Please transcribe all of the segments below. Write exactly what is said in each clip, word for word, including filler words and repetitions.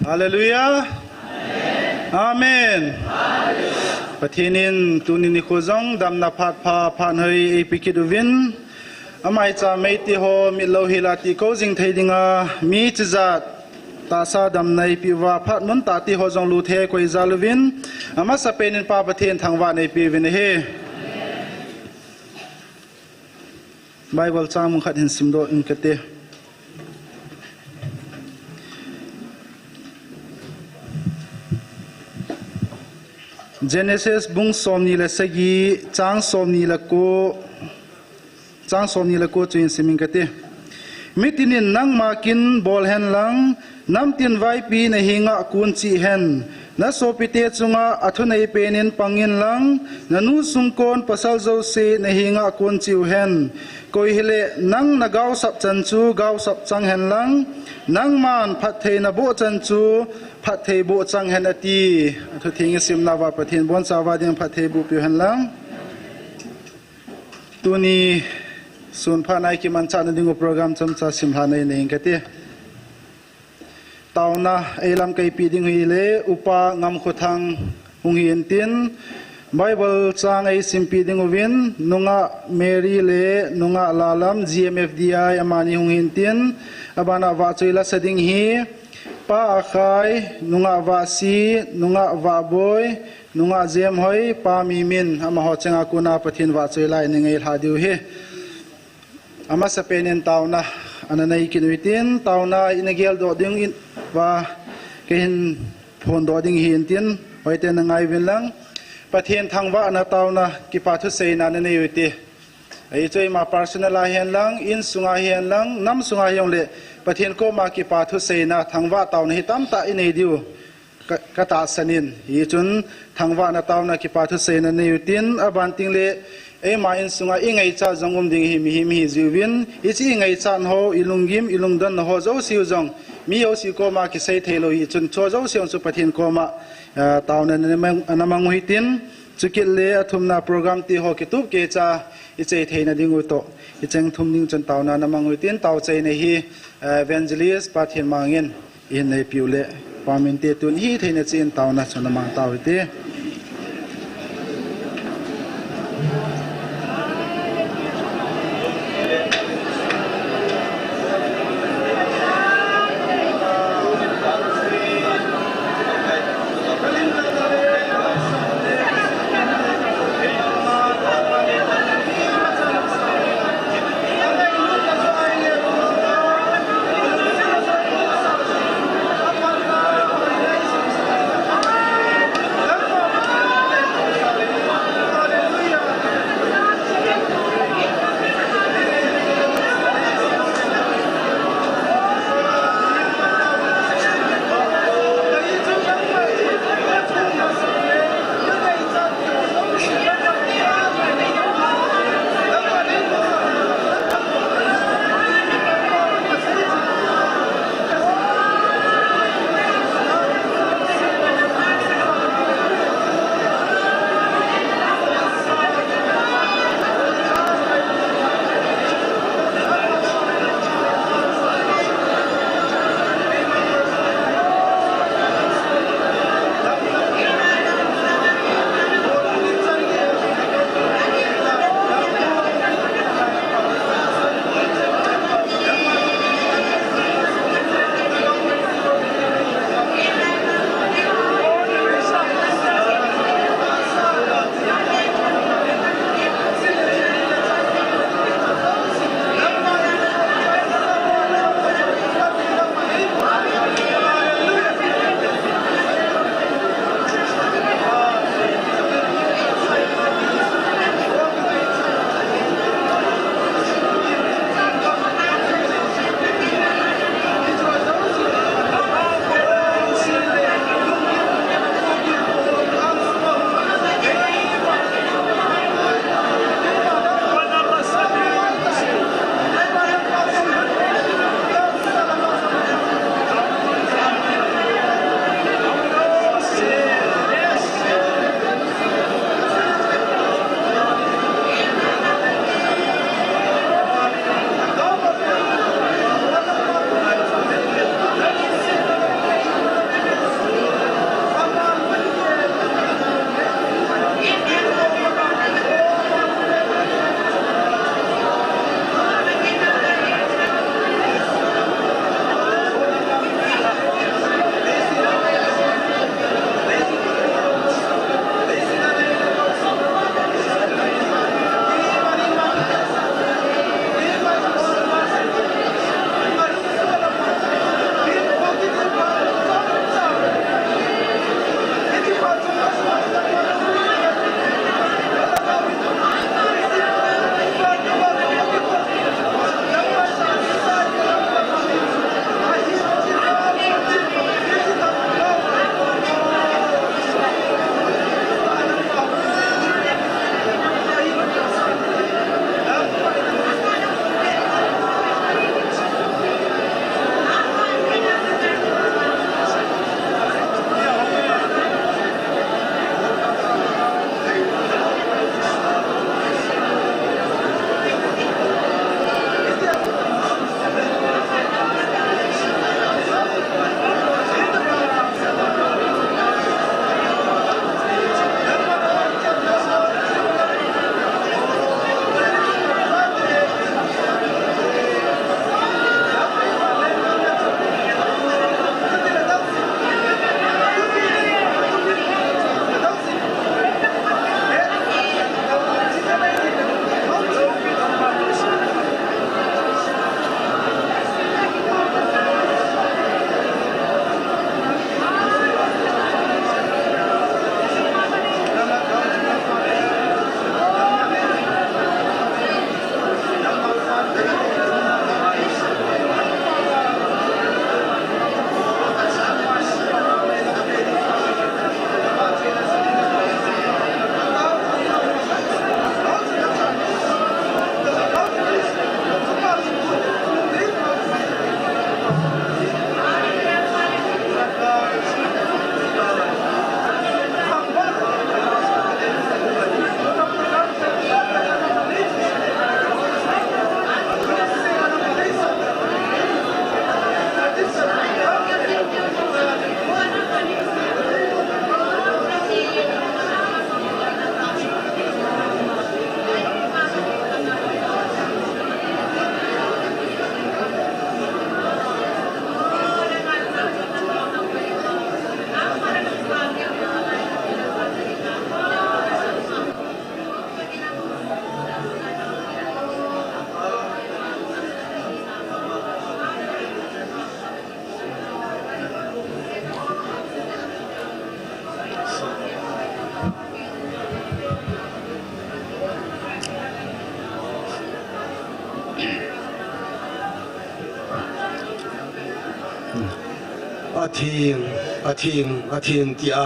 Hallelujah. Amen. Pathen in tuni nikho jong damna phat pha phat hoi eipe kit uvin, amaicha meitei ho mitlou hila tiko jing thei dinga mi chijat tahsa damna eipeh uva phat mun tah ti ho jong luthe koi jal uvin, amasapen in Pa Pathen thangvah neipeh uvin ahi. Bible chang mun khat hin simdoh ing kate. Genesis bung somni le sagi, chang somni le ko, chang somni le ko chu hin sim ing kate. Mitin in nangma kin bol hen lang, namtin vaipi nahenga kon cheh hen. Nasopite chunga athunei pen in pang inlang, nanu sungkon pasal jouse nahenga kon cheh uhen. Koi hile nang nagaosap chan chu gaosap chang hen lang, nangman phatthei naboh chan chu phatthei boh chang hen ati. Athutheng isimna uva Pathen in abonchauva ding phatthei boh peh u hen lang. Tuni sun phat a ikimanchah na dingu program chomcha simlha nei ing kate. Taona eilamkai peh ding hile Upa Ngamkhothang hung hi intin, Bible chang eisimpeh ding uvin, nungah Mary le nungah Lalam, G M F D I, amani hung hi intin, abana vahchoi lasa ding hi, Pa Akhai, nungah Vahsi, nungah Vahboi, nungah Jemhoi, Pa Mimin, amaho chenga kona Pathen vahchoi la ina ngailha diu ahi. Amasapen in taona ana nei kit u hitin, taona ina geldoh ding uva kahin phondoh ding hi intin, hoitah in na ngai uvin lang. Pathen thangvahna taona kipa thuseina na nei u hite. Hichu eima personal a hihen lang, insunga hihen lang, nam sunga hijongle, Pathen koma kipa thuseina thangvah taona hi tamtah inei diu ka, katahsan in. Hichun thangvahna taona kipa thuseina nei u hitin, abanting le eima insunga ingaichat jong um ding ahi, mihem ihi jeh uvin, hiche ingaichat ho, ilunggim, ilungdonna ho jouse u jong mi jouse koma kisei theilou hichun, chu jouse jong chu Pathen koma, ah, taona namang, namang u hitin, chukit le athumna program ti ho kitup keicha ichai theina diu toh, icheng thum ding chun taona namang u hitin, taochaina hi, ah, Evangelist Pa Thenmang in ihin neipeh u le, Pa Minte tun ihi theina cheh in taona chu namang tau hite. Atheng, atheng, atheng tia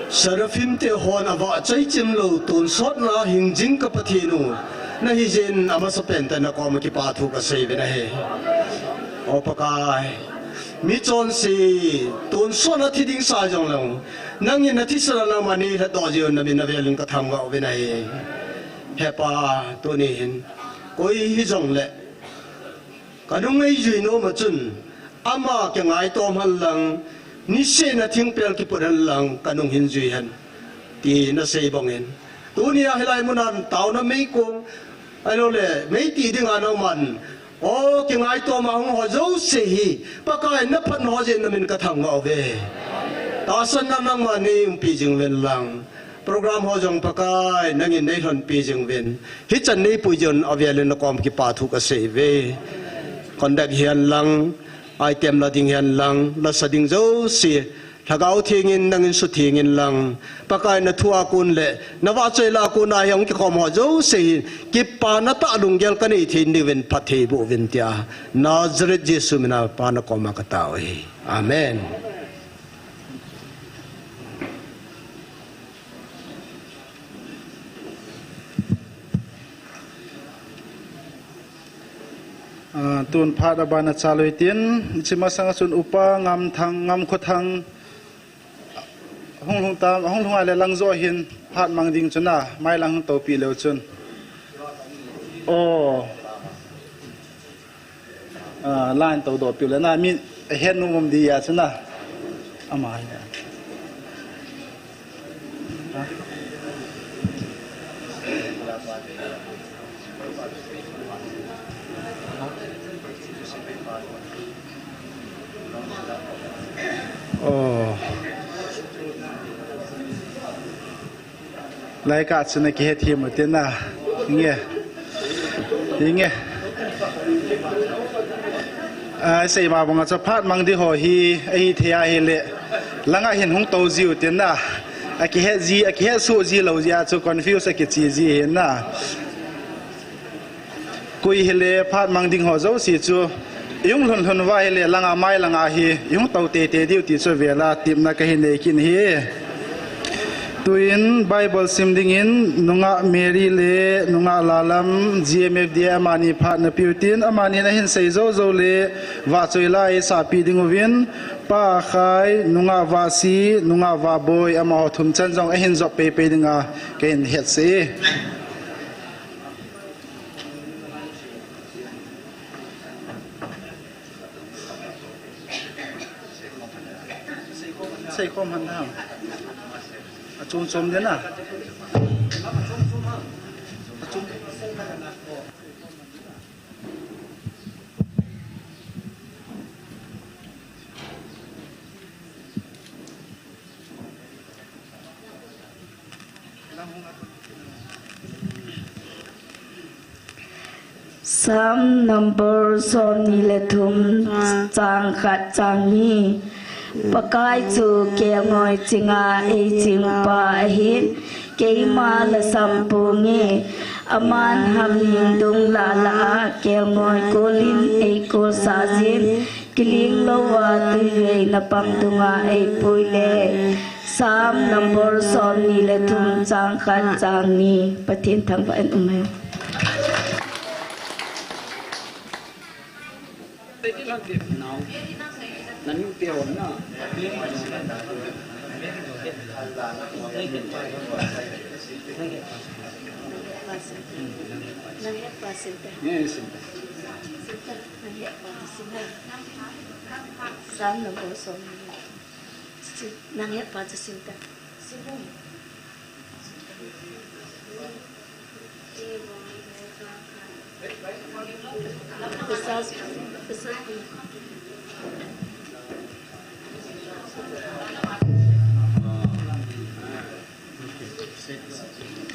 Seraphim te hon avahchoi chimlou tonsotna hingjing ka Pathen u, nahi jeh in amasapen tah in nakoma kipa thu kasei uvin ahi. O Pakai, michonse tonsotna thi ding sa jongleng, nangin nathisa a nangman neilhatdoh jiuvin namin navelin kathangvah uvin ahi. He Pa, tuni hin koi hijongle kanung eijui nom a chun, ama kingaitom hen lang, niseh a thingpel kiput hen lang, kanung hin jui hen, ti nasei bangin, tunia hilai muna taona meikong, ahilouleh meiti dinga nangman, o kingaitom a hung ho jouse hi, Pakai, naphatna ho jeh in namin kathangvah uve. Tahsanna nangman neiumpi jing uvin lang, program ho jong Pakai, nangin neilhonpi jing uvin, hichan neipui jeh un avelin nakom kipa thu kasei uve. Conduct hihen lang, item la ding hihen lang, lasa ding jouse, Lhagao Theng in nangin sutheng in lang, Pakai, nathu a kon le navahchoi lah a kon a hi hung kikhom ho jouse hi, kipana tah lunggel kanei thei diuvin phatthei boh uvin tia, Nazareth Jesu mina Pa nakoma katao uve. Amen. Ah, tun phat abana chalui tin, hiche masanga chun Upa Ngamthang, Ngamkhothang, hung lhung tam, hung lhung a le lang joh hin phat mang ding chun a, mai lang hung toupi leu chun. Oh. Ah, line toudoh piu le na, mi ahet nom um di a chu na. Ama hi. Oh. Lai kah chun akihet him u tin a. Nge. Nge. A, sei ma banga chu phat mang di ho hi, ahithei ahile. Langa hin hung tou jiu tin a. Akihet ji, akihet suh ji lou ji a chu confuse akichi ji hin a. Koi hile phat mang ding ho jouse chu, ihung lhun lhun uva hile langa mai langa hi, ihung tou teitei diu ti chu vela tepna kahin nei kit ahi. Tuin Bible sim dingin nungah Mary le nungah Lalam G M F D amani phat napiu tin, amani in ahin sei jou jou le vahchoi la eisahpi ding uvin, Pa Khai, nungah Vahsi, nungah Vahboi, amaho thum chan jong ahin jop peipei dinga kahin hetsah e. Seikhom han ham. Achom chom den a. Achom. Psalm number somni le thum, chang khat, chang ni. Pakai chu kelngoi chinga eichingpa ahin, keima lhasam ponge. Aman hamhing dung lah lah a kelngoi kolin eikolsah jin, kiling louva tuivei napang dunga eipuiye. Psalm number somni le thum, chang khat, chang ni. Pathen thangvah in um hen. Psalm number somni. Nang het pa chu sim ta. Sim mo.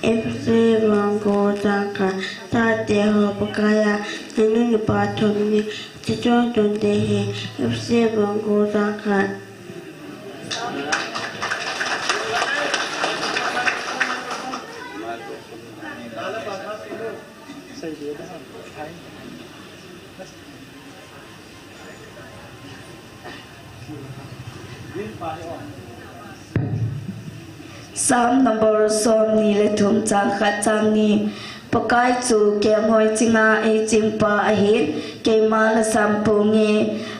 Efese bung ko chang khat, thate ho Pakai a, nanu napa thum ni, chichon thum te hi, Efese bung ko chang khat. Psalm number somni le thum, chang khat, chang ni. Pakai chu kelngoi chinga eichingpa ahin, keima lhasam ponge.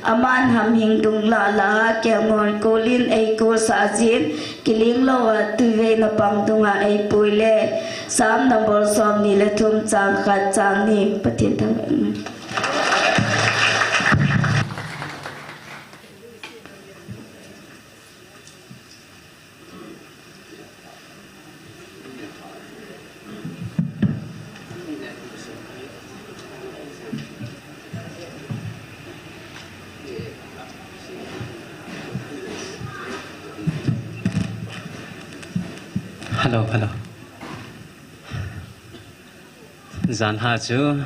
Aman hamhing dung lah lah a kelngoi kolin eikolsah jin, kiling lou a tuivei napang dunga eipuile. Psalm number somni le thum, chang khat, chang ni. Pathen thangvah in. Hello, hello. Jan ha chu,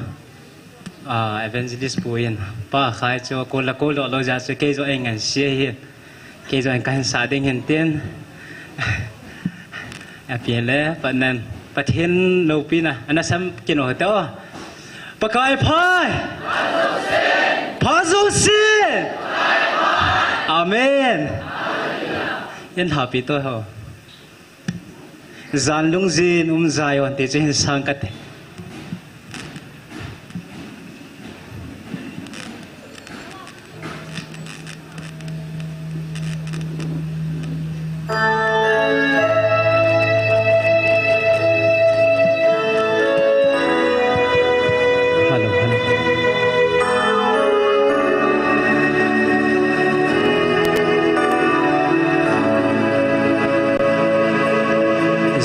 ah, Evangelist pu in, Pa Khai chu kol a kol lou lou jeh chu kei joh eingansei hi. Kei joh kahin sa ding hin tin. Api le, Pathen, Pathen loupina, ana sam kino te o. Pakai pha! Pha jouse! Amen. Eilhapi to ho. Jan lungjin um Zion ti chu hin sang kate. Hello, hello.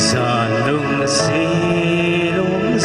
Jan lungjin um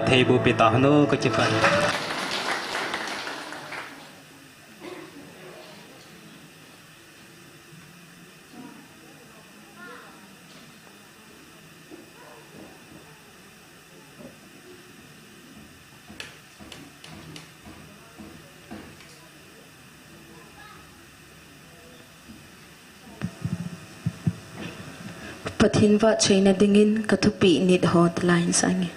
Theibupi ta hon o, kakipah. Pathen vahchoina dingin ka thupeh nit ho ti lai in sang e.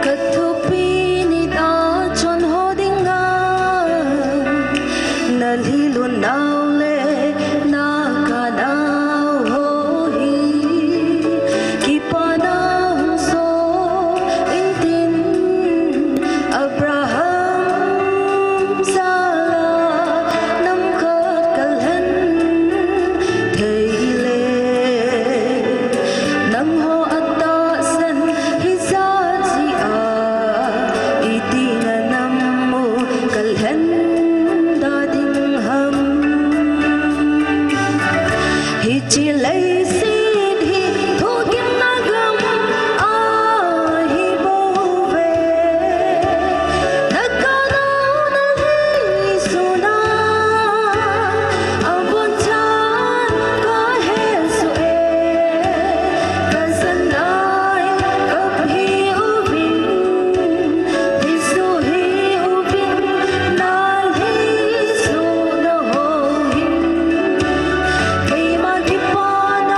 Ka thupeh nit a chonho dinga, na lhilun nau le na kah nau ho hi, kipana hung soh intin, Abraham jal a nam khat ka lhen thei le, nangho a tahsan hijat jeh a, iti na nam u ka lhen da ding ham? Hiche leiset hi thugimna gam ahi bouve. Na kah nau na lhingset na abonchan ka hesoh e. Ka jan lai ka phi uvin, phi soh hih uvin, na lhingset na ho hin, keima kipana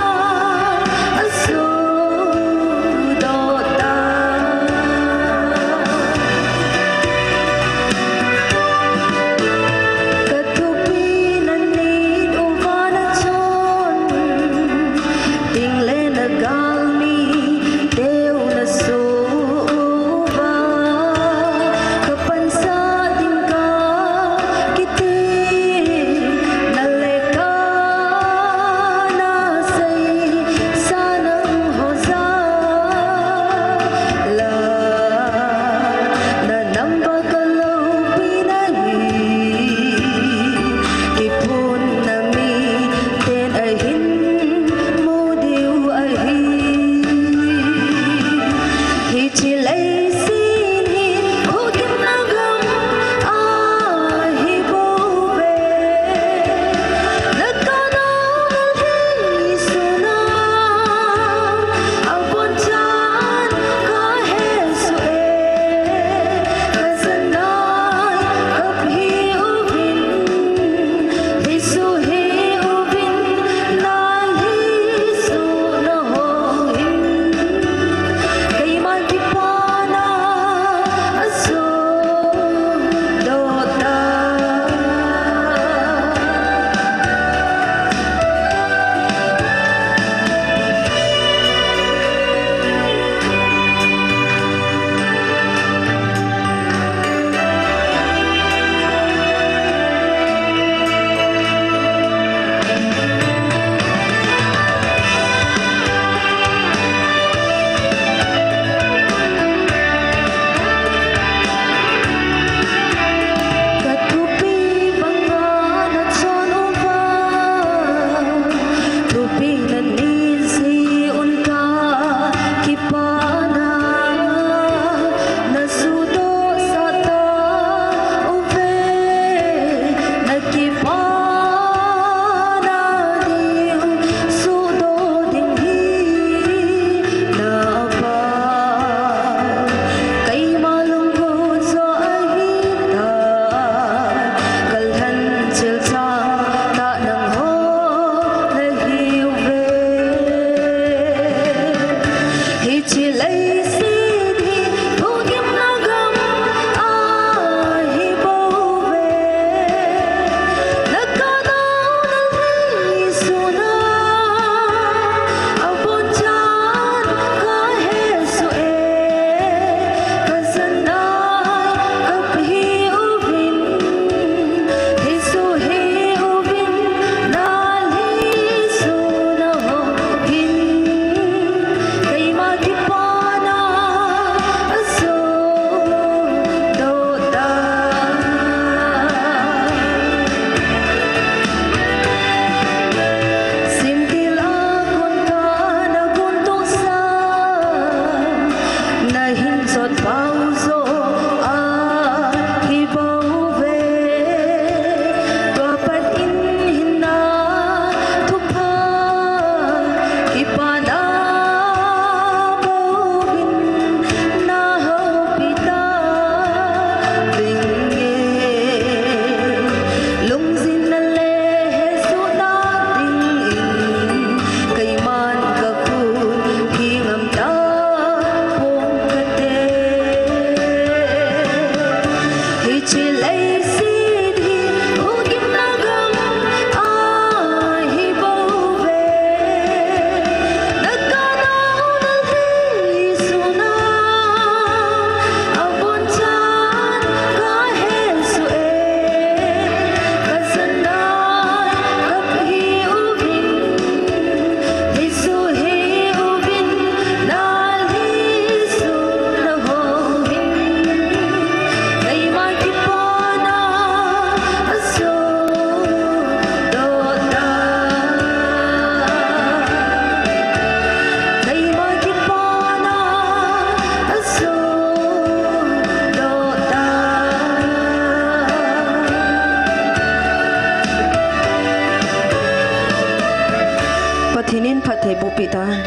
Phatthei boh peh tan.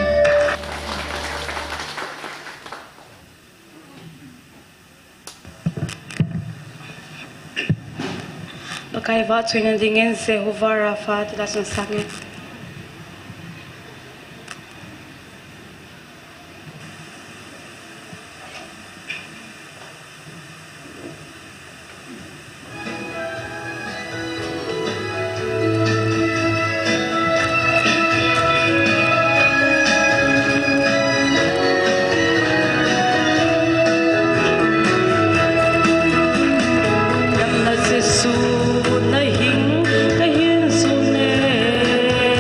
Pakai vahchoina dingin Jehovah Rapha ti la chun sang e. Jesu na hing kahin sun e.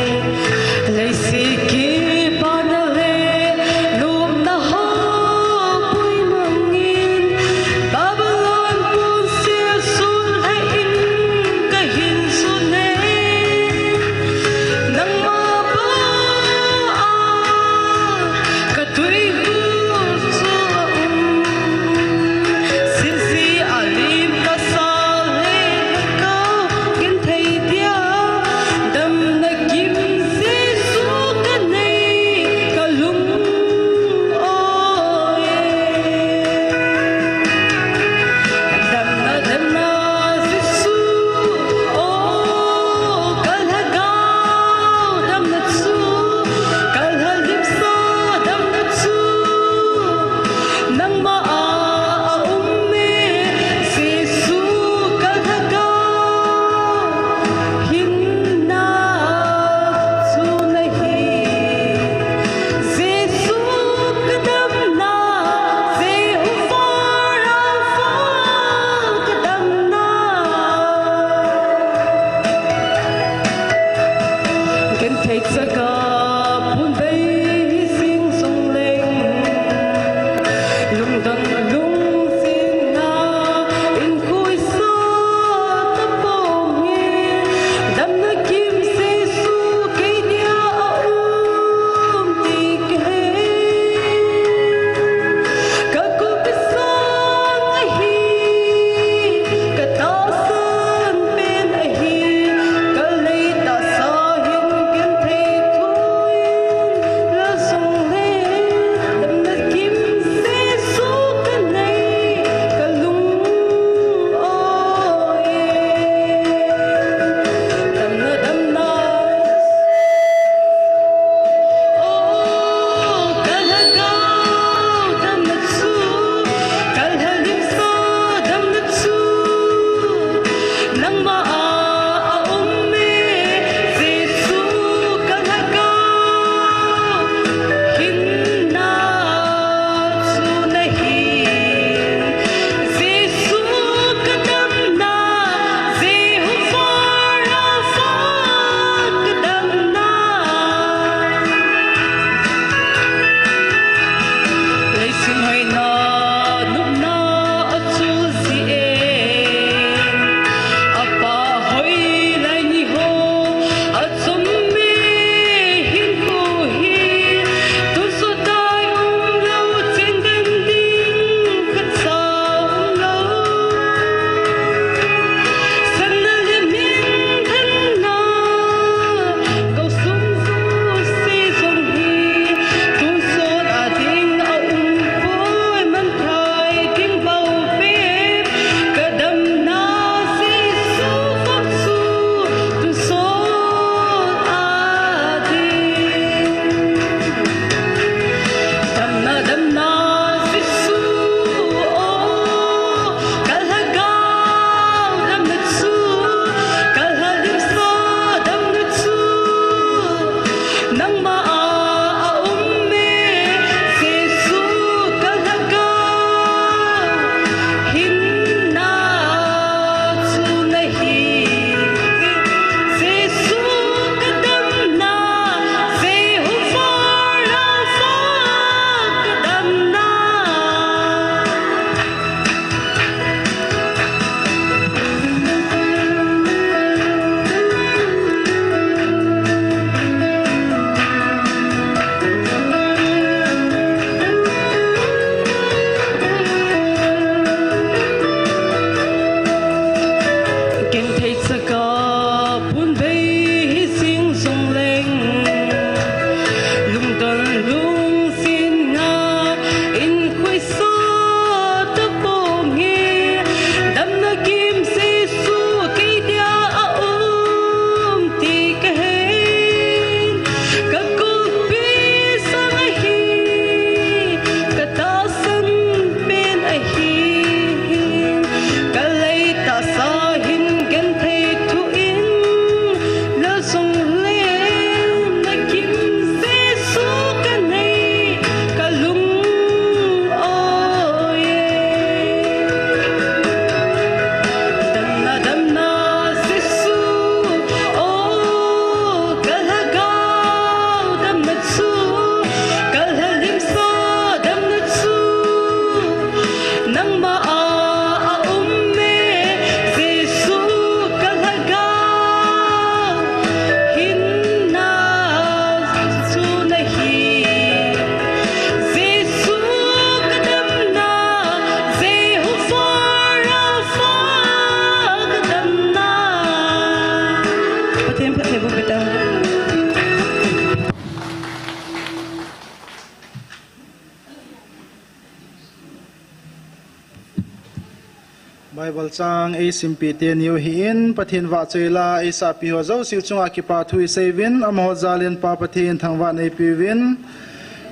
Bible chang eisimpeh teni u ahin, Pathen vahchoi la eisahpi ho jouse chunga kipa thu isei uvin, amaho jal in Pa Pathen thangvahna eipe uvin,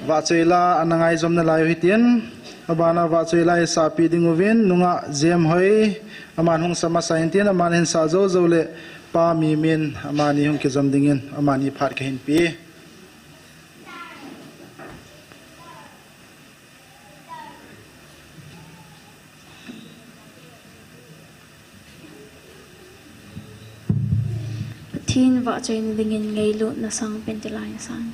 vahchoi la ana ngaijom nalai u hitin, abana vahchoi la eisahpi ding uvin, nungah Jem Hoi, aman hung sa masa intin, aman ahin sah jou jou le Pa Mimin, amani hung kijom dingin, amani phat kahin pe. Pathen vahchoina dingin ngailutna sangpen tilai nasan.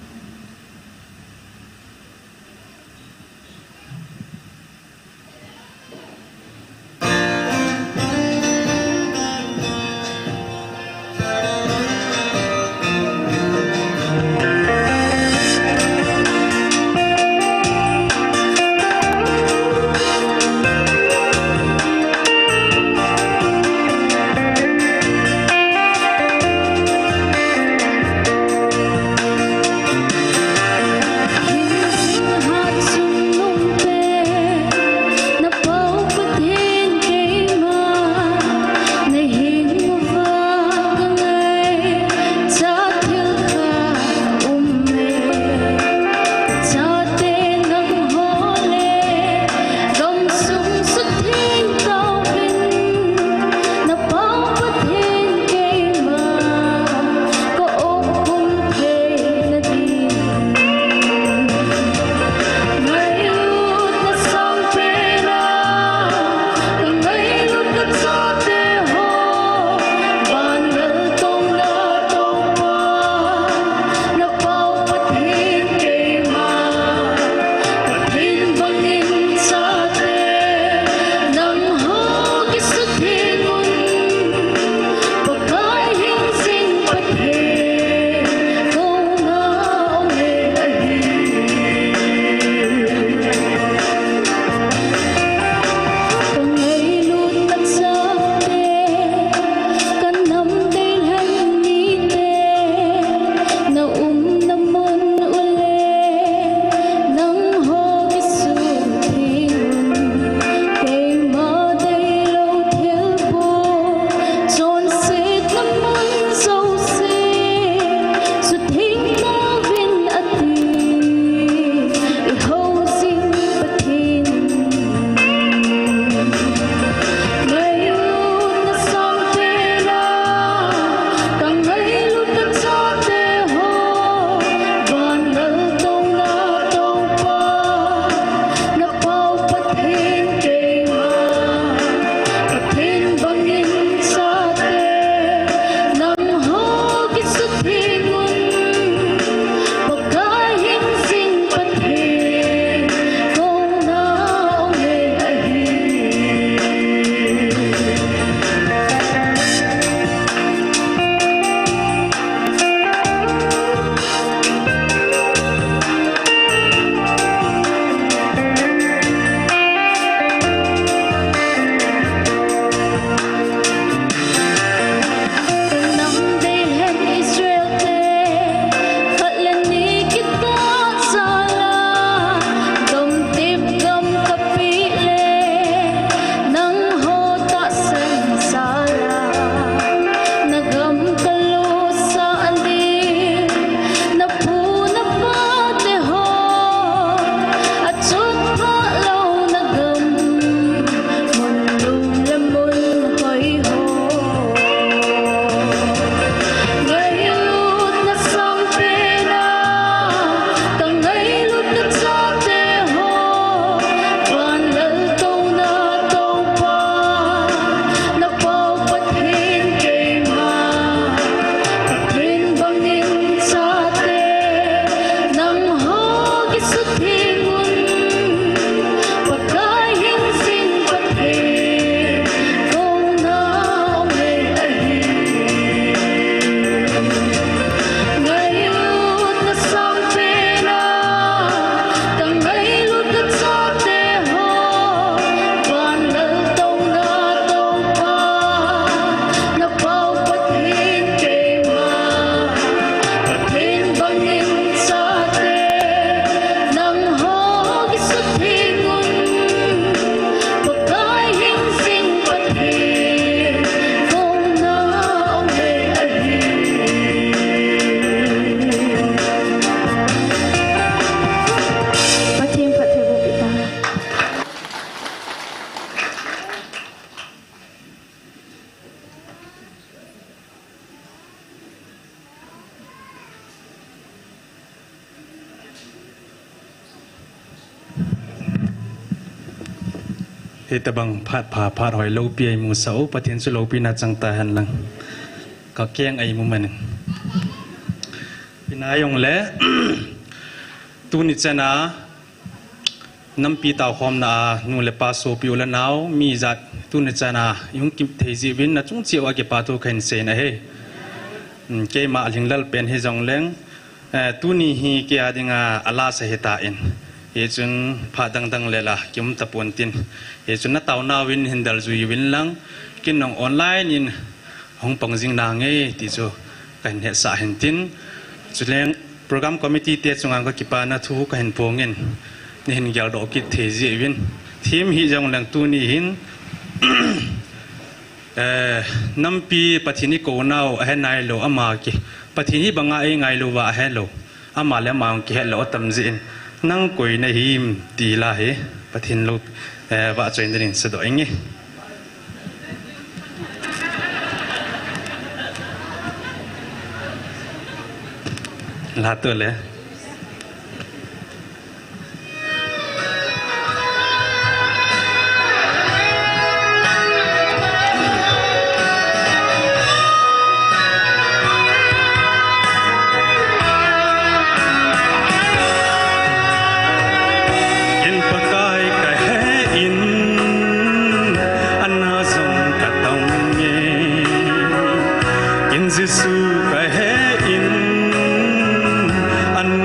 Hitobang phat pha, phat hoi loupi eimusah u, Pathen chu loupina chang tahen lang. Kakeng eimu manin. Ina jongle, tuni chana, nampi taokhomna a, nu le pa sopi u le nao, mi ijat, tuni chana, ihung kithei jeh uvin, nachung cheh uva kipa thu kahin seiyin ahi. Hmm, keima alhinglel pen hijongleng, eh, tuni hi kei a dinga last ahitan. Hichun phat dangdang le la kium tapon tin. Hichun nataonau vin hin deljui uvin lang, ken jong online in hung pang jing nange ti chu kahin hetsah hin tin. Chuleng program committee te chunga kakipana thu kahin phongin, neihin geldoh kit thei jeh uvin. Thim hijongleng tuni hin, eh, nampi Pathen ikou nau ahe nailou, ama ki, Pathen hibanga eingailou uva ahelou, ama le ama kihet lou atam jeh in, nang koi nahim ti la hi, Pathen lou, eh, vahchoina dingin sadoh inge. La to le. Ken Pakai kahen, ana jong katam e. Ken Jesu kahen, ana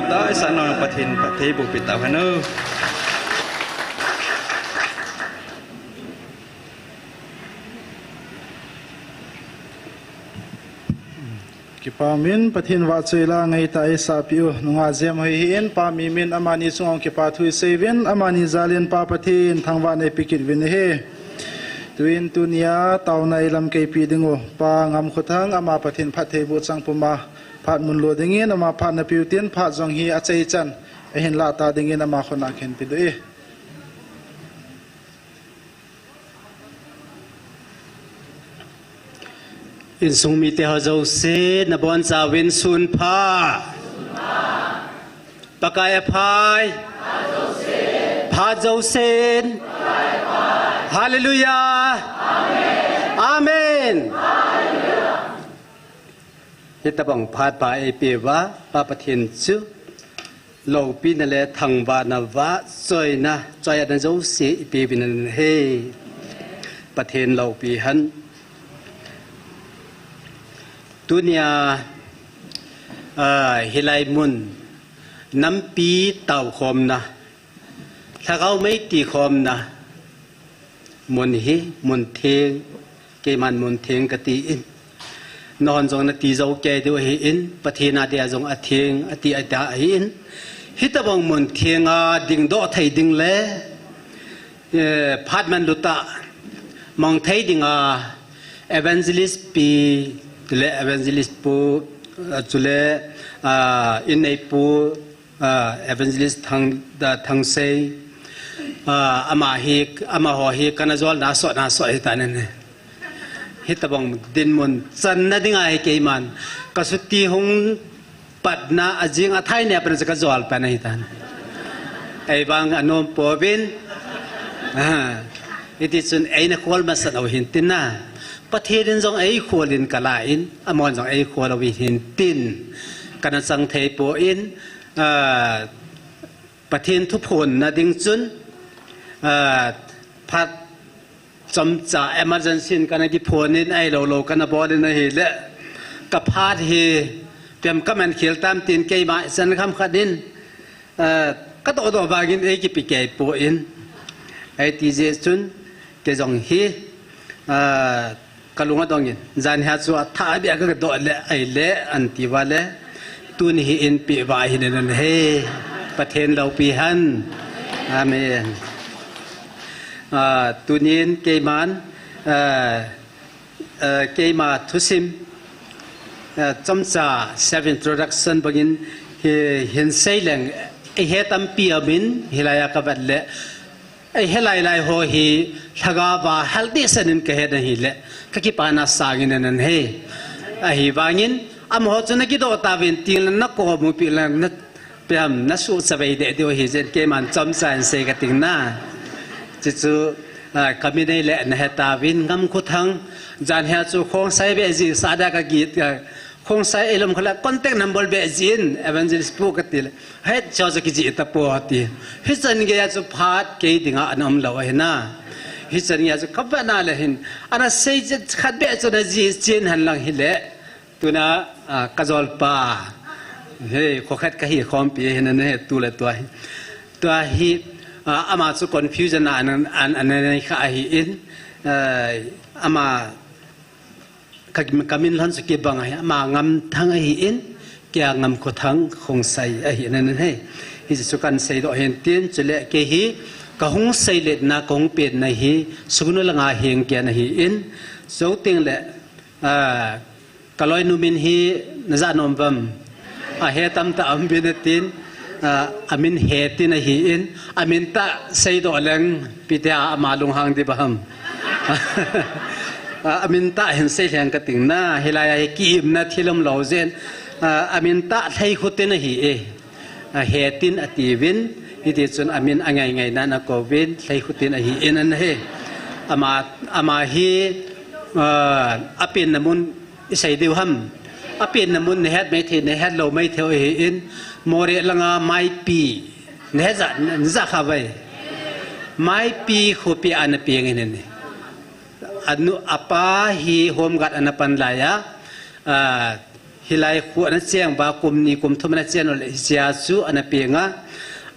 Tah, isa nang Pathen phatthei boh pi tau hen o. Kipa min Pathen vahchoi la ngai tah a eisah pi u. Nungah Jem hoi hi in, Pa Mimin amani chunga kipa thu isei uvin, amani jal in Pa Pathen thangvah na eipe kit uvin ahi. Tuin tunia taona eilamkai pi ding u Pa Ngamkhothang, ama Pathen phatthei boh chang puma phat mun lo dingin ama phat na piu tin, phat jong hi achaichan ahin lah ta dingin ama khut na kahin pe diu ahi. Insung mite ho jouse, nabonchauvin sun pha. Pakai aphai. Phat jousen. Hallelujah. Amen. Hitobang phat pha eipeuva, Pa Pathen chu loupina le thangvahna, vahchoina, choiatna jouse ipeuvin ahi. Pathen loupi hen. Tunia, ah, hilai mun, nampi taokhomna, lhagao mei tikhomna mun hi, mun theng, keiman mun theng kati in. Nahon jong nati jou kei diu ahi in, Pathen a dia jong atheng, ati ata ahi in. Hitobang mun theng a dingdoh thei ding le, eh, phat manlu tah mang thei dinga Evangelist pi, chule Evangelist pu, ah, chule, ah, inneipu, ah, Evangelist Thang, ah, Thangsei, ah, ama hi, amaho hi kana jolna soh, na soh ahitan ahi. Hitobang dinmun channa dinga hi keiman ka chutti hung patna ajing athai ne a pat chu ka jol pan ahitan. Eivang anom pouvin. Ah, hiti chun eina khol masat u hintin na. Pathen in jong eikhol in kala in, amahon jong eikhol uvin hintin. Kana chang thei poi, ah, Pathen thuphonna ding chun, ah, phat chomcha emergency in kana kiphon in, ahilou lou kana bol in ahile, ka phat hi, pem ka man khel tam tin keima chan kham khat in, ah, ka doh doh vangin eikipe kei poi. Hiti jeh chun, kei jong hi, ah, ka lung adong in, jan hi a chu athah beh a ka doh le, ahile, anti uva le, tuni hi in pe uva ahi in ahi. Pathen loupi hen. Amen. Ah, tunin keiman, ah, ah, keima thusim, ah, chomcha self introduction bangin hi, hin sei leng, eihe tampi aumin, hilai a ka vet le, eihe lai lai ho hi lhagao va hal dehset in ka het ahile, ka kipana sangin ahi. Ahivangin, amaho chu na kidoh tauvin tin le na kom u pi le na pem na suhchavei deh diu ahi jeh in keiman chomcha in sei ka ting na. Chuchu, ah, ka min eile na he tauvin Ngamkhothang, jan hi a chu Khongsai beh jeh sa da ka git, ah, Khongsai eilom khala contact number beh jeh in Evangelist pu ka ti le. Het cha cha kijih tapoi ti. Hichan gei a chu phat kei dinga ana umlou ahi na. Hichan gei a chu ka vet na le hin. Ana sei jeh khat beh chu na jih chen hen lang hile. Tuna, ah, ka jolpa. Hei, kho khat ka hi khompi ahi in ahi tu le tua hi. Tua hi, ah, ama chu confusion a ana, ana, ana nei kha ahi in. Ah, ama Ka, ka min lhon chu kibang ahi, ama Ngamthang ahi in, kei a Ngamkhothang Khongsai ahi in ahi. Hichu kan seidoh hintin, chule kei hi ka hung seiletna, ka hung penna hi, Sugnu langa heng kei ana hi in, chuteng le, ah, ka loinu min hi na ja nom uvem. Ahe tamtah um uvin atin, ah, amin Hetin ahi in, amin tah seidoh leng, ipi tia ama lunghang ding ham. Ah, amin tah hin sei leng ka ting na, hilai a hi ki-imna thil umlou jeh in, ah, amin tah Lheikhotin ahi e. Ah, Hetin atiuvin, hiti chun amin angai ngai na na kouvin, Lheikhotin ahi in ahi. Ama, ama hi, ah, apenna mun isei diu ham. Apenna mun na het maithei, na het lou maithei u ahi in, Moreh langa Maipi. Na het ja, na ja kha uve. Maipi khopi a ana peng in ahi. Anu, apa hi Home Guard ana pan lai a, ah, Hilai khu ana cheng ba kum ni kum thum ana chen le hichea chu ana peng a.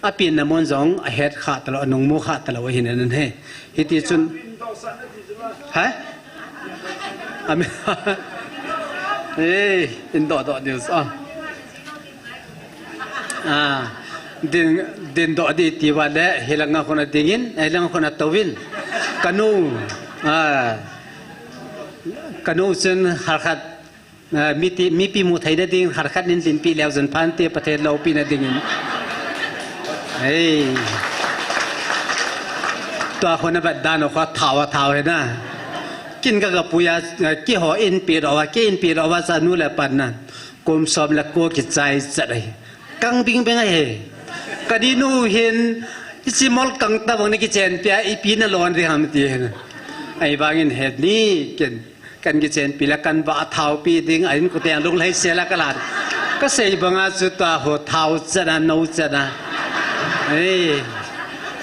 Apenna mun jong ahet kha talou, anung mu kha talou ahin ahi. Hiti chun. Ha? Ami. Eh, in doh doh news. Ah. Ah. Din, din doh di ti va le, hilanga khun a dingin, hilanga khun a touvin. Kanu. Ah. Kanu chun harkhat. Ah, mipi, mipi mu theina ding, harkhat nin dinpi leu jun phan te Pathen loupina dingin. Hei. Tua khun a bat dan o kho thao a thao hi na. Kin ka ka puya, ah, keiho in pi ro va, kei in pi ro va cha nu le pan na. Kum som le ko kichai chat ahi. Kang bing bing ahi. Ka dinu hin, ichi mol kang ta bang ni kichen pia, ipi na lon ri ham ti hin. Ahivangin het ni, ken. Kan kichenpi le kan va thao pi ding, a in kuteng lunglhai sel a ka la. Ka sei banga chu ta ho thao chan a, no chan a. Ei,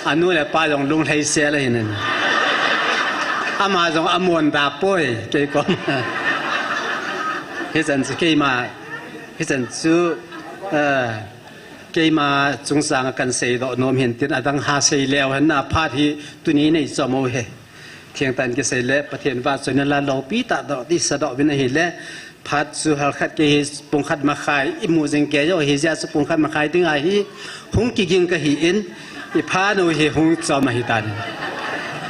anu le pa jong lunglhai sel a hin. Ama jong amon da poi, kei kom. Hichan chu keima, hichan chu, eh, keima chungchang a kan sei doh nom hin tin adang ha sei leu hen na phat hi tuni nei chom u he. Thengtah in kisei le, Pathen vahchoina la loupi tah doh, tisa doh uvin ahile, phat chu halkhat kei hi pungkhat makhai, imu jing kei jong ahi jeh a chu pungkhat makhai ding ahi, hung kiging kahi in, iphat u hi hung chom ahi tan.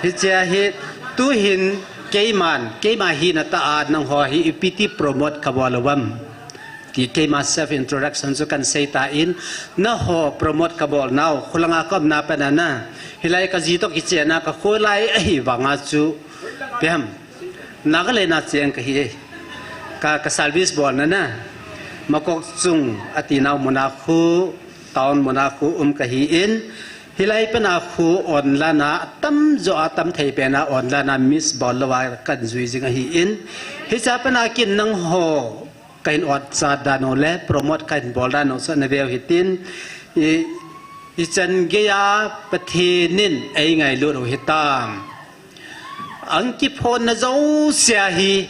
Hichea hi, tuhin keiman, keima hina tah a nangho hi ipi ti promote kabol uvem. Ti keima self introduction chu kan sei tan, nangho promote kabol nau, kholanga ka umna pen a na, hilai ka ji toh kichen a ka kholai ahi vanga chu, ipi ham, Nagaland a cheng kahi e, ka, ka service bolna na, Makokchung ati nau mun a khu, town mun a khu um kahi in, hilai pen a khu online a, atam jo a tam thei pen a online a miss bol lou a kan jui jing ahi in, hichea pen a kin nangho, Kahin ot chat dan u le, promote kahin bol dan u chu na veu hitin, i, ichan geiya Pathen in eingailut u hitam. Ahung kiphonna jousea hi,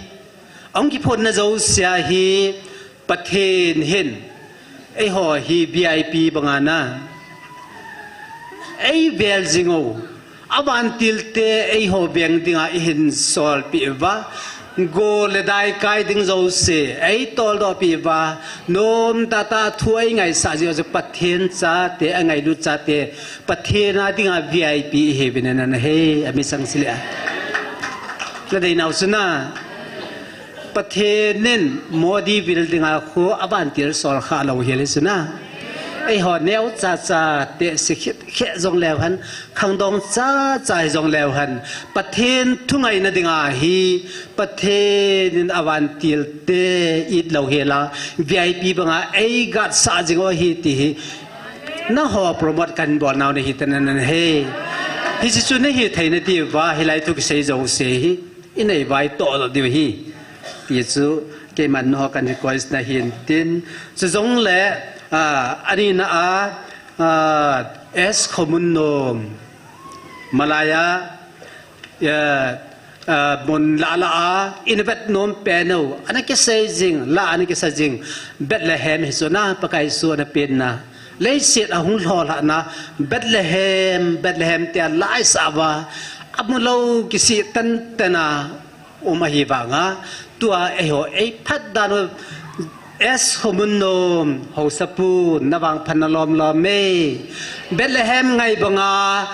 ahung kiphonna jousea hi, Pathen hin, eiho hi V I P banga na, eivel jing u. Avantil te eiho veng dinga eihin solpeh uva, gol le dai kai ding jouse eitoldoh peh uva, nomtah tah thu eingaisah jeh u chu Pathen chate, angailut chate, Pathen a dinga V I P ihiuvin ana hei, ami chang sile a. Nadei nau chu na. Pathen in Modi vil dinga khu avantil sol kha lou hel hi chu na. Eiho neocha cha te si khit khe jong leu hen, khangdong cha cha hi jong leu hen, Pathen thungaina dinga hi, Pathen in avantil te it lou hel a, V I P banga eigatsah jing u ahi ti hi, nangho promote kahin bol nau nahi tan ana hei. Hiche chu nahi theina diuva, hilai thu kisei jouse hi. Inei vai toh lou diu ahi. Ti chu, keiman nangho kan request na hin tin. Chujongle, ah, ani na a, ah, S Khomunnom. Malai a, ah, ah, mun lah lah a, ina vet nom pen u. Ana kisei jing, la ana kisei jing. Bethlehem hi chu na, Pakai Jesu ana penna. Leiset ahung lholhah na Bethlehem, Bethlehem tia laisah uva, amu lou kisih tenten a um ahi vanga, tua eiho eiphat dan u S Khomunnom, Haosapu, na vangphatna lom lom e. Bethlehem ngai banga,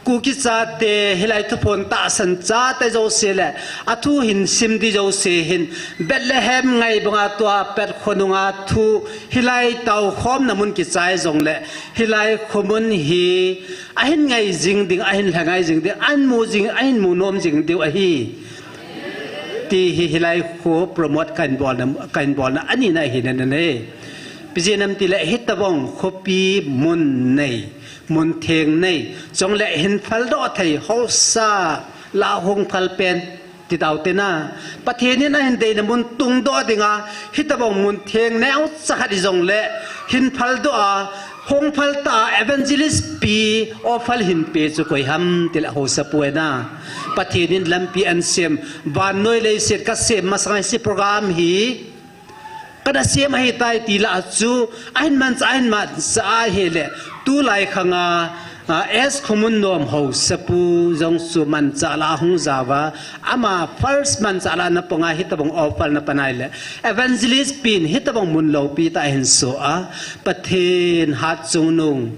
Kuki chate, hilai thuphon tahsan chate jouse le, athu hin sim di jouse hin, Bethlehem ngai banga tua Pet khonunga thu, hilai tao khomna mun kichai jongle, hilai khomun hi, ahin ngai jing ding, ahin lha ngai jing ding, ahin mu jing, ahin mu nom jing diu ahi. Ti hi hilai kho promote kahin bolna, kahin bolna ani na ahi nene. Ipi jeh ham itile hitabang khopi mun nei. Mun theng nei, chule hin phaldoh thei, haosa lah hung phal pen, ti taute na. Pathen in ahin deina mun tungdoh dinga, hitabang mun theng neocha khat hijongle, hin phaldoh a, hung phal ta a, evangelist pi, offer hin pe chu koi ham, tile Haosapu e na. Pathen in lampi ahin sem, vannoi leiset kasem masang a hiche program hi, Kana sem ahitai ti lah chu, ahin manchah, ahin manchah ahile, tulai khanga, ah, S Khomunnom Haosapu jong chu manchah lah ahung jaova, ama first manchah lah ana ponga hitabang offer ana pan ahile, evangelist pin hitabang mun loupi tah ahin soh a, Pathen hatchungnung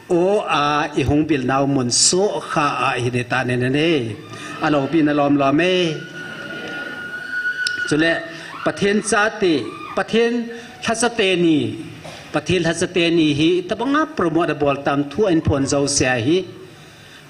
o a ihung bilnau mun soh kha a ihi ding tah ahi. Aloupina lomlom e. Chule Pathen chate, Pathen lhacha teni, Pathen lhacha teni hi tabanga promote abol tam thu ahin phong jouse ahi.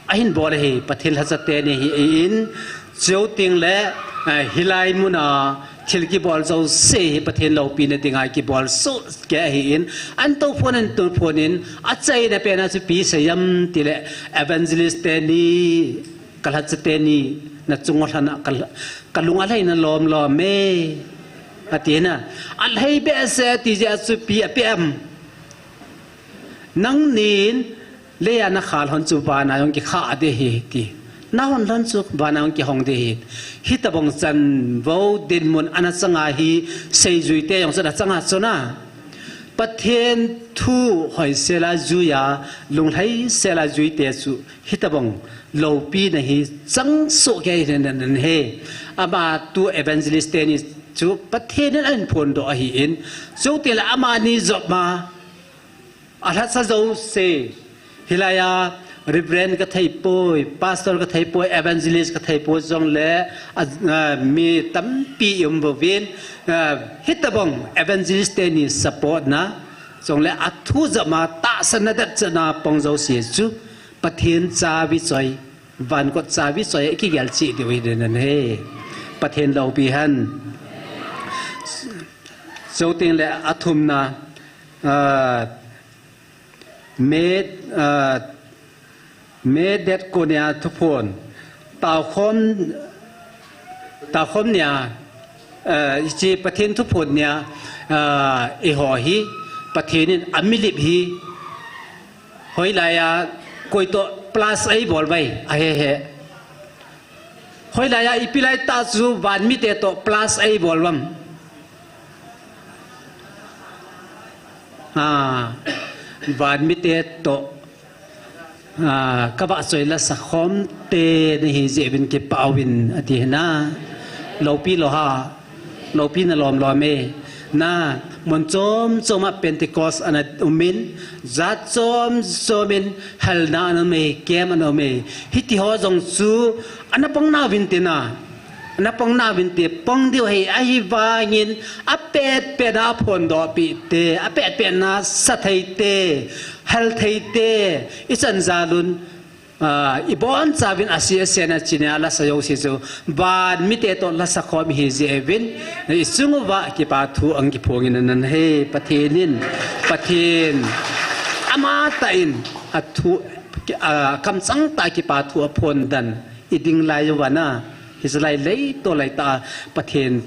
Ahin bol ahi, Pathen lhacha teni hi in, chuteng le, eh, hilai muna thil kibol jouse hi Pathen loupina dinga kibol soh kei ahin, ahin touphon, ahin touphon in, achaina pena chu ipi asei em tile, evangelist teni, kalhacha teni, nachung u lhana, ka, kalung alhaina lomlom e, ati na. Alhai behseh ati jeh a chu ipi ape em. Nangnin, leiya nakha lhon chu vana jong kikhah ding ahi ti. Nahon lhon chu vana jong kihong ding ahi. Hitabang chanvou dinmun ana changa hi seijuite jong chu ana changa chuna. Pathen thu hoisela juiya, lunglhaisela juite chu hitabang loupina hi chang soh kei ahi. Ama tu evangelist teni chu Pathen in ahin phondoh ahin. Chuteng le amani jop ma alhacha jouse, hilaiya Reverend kathei poi, Pastor kathei poi, Evangelist kathei poi, jongle, a, a, mi tampi i um uvin, a, hitabang Evangelist teni support na, jongle athu jama tahsanna dehchetna pang jouse chu, Pathen chavi choi, vankot chavi choi, kigel cheh diu ahi ding ahi. Pathen loupi hen. Chuteng le athumna, a, May, ah, May date ko nia thuphon. Taokhom, taokhom nia, ah, hiche Pathen thuphon nia, ah, eiho hi, Pathen in amilip hi, hoilaiya, koi toh plus eibol uvam, ahe he. Hoilaiya ipi laitah chu vanmite toh plus eibol uvam. Ah, vanmite toh, ah, kavahchoi lasa khomte nahi jeh uvin kipah uvin ati hina. Loupi lou ham. Loupina lomlom e. Na, mun chom chom a Pentecost ana um in, jat chom chom in, halna ana um e, camp ana um e. Hiti ho jong chu, ana pang nauvinte na. Ana pang nauvinte, pang diu ahi, ahivangin, apet pet a phondoh peh te, apet pet na sa thei te, hal thei te, ichan jalun, Ah, ibonchauvin ase ase na china lasa jouse chu, vanmite toh lasa khom ihi jeh uvin, ichung uva kipa thu ahung kiphongin ahi. Pathen in, Pathen, amatah in, athu, ah, kamchang tah a kipa thu aphondan, iding lai uva na, hiche lai leitol laitah a, Pathen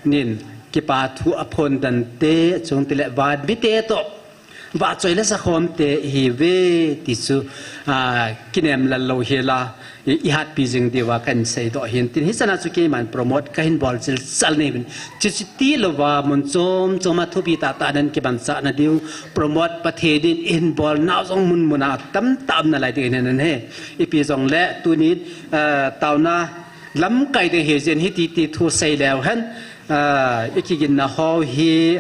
in kipa thu aphondan te, chuteng le vanmite toh, vahchoi lasa khomte ihiuve ti chu, ah, kinem lal lou hela, i, ihatpi jing diuva kahin seidoh ahin tin. Hichan a chu keiman promote kahin bol chilchal nahi uvin. Chuche tilouva mun chom chom a thupi tah tah a nahin kimanchah nadiu. Promote Pathen in eihin bol nau jong mun mun a tamtah um nalai ding ahi. Ipi jongle tunin, ah, taona lamkai ding ahi jeh in hiti ti thu sei leu hen, ah, ikiginna ho hi,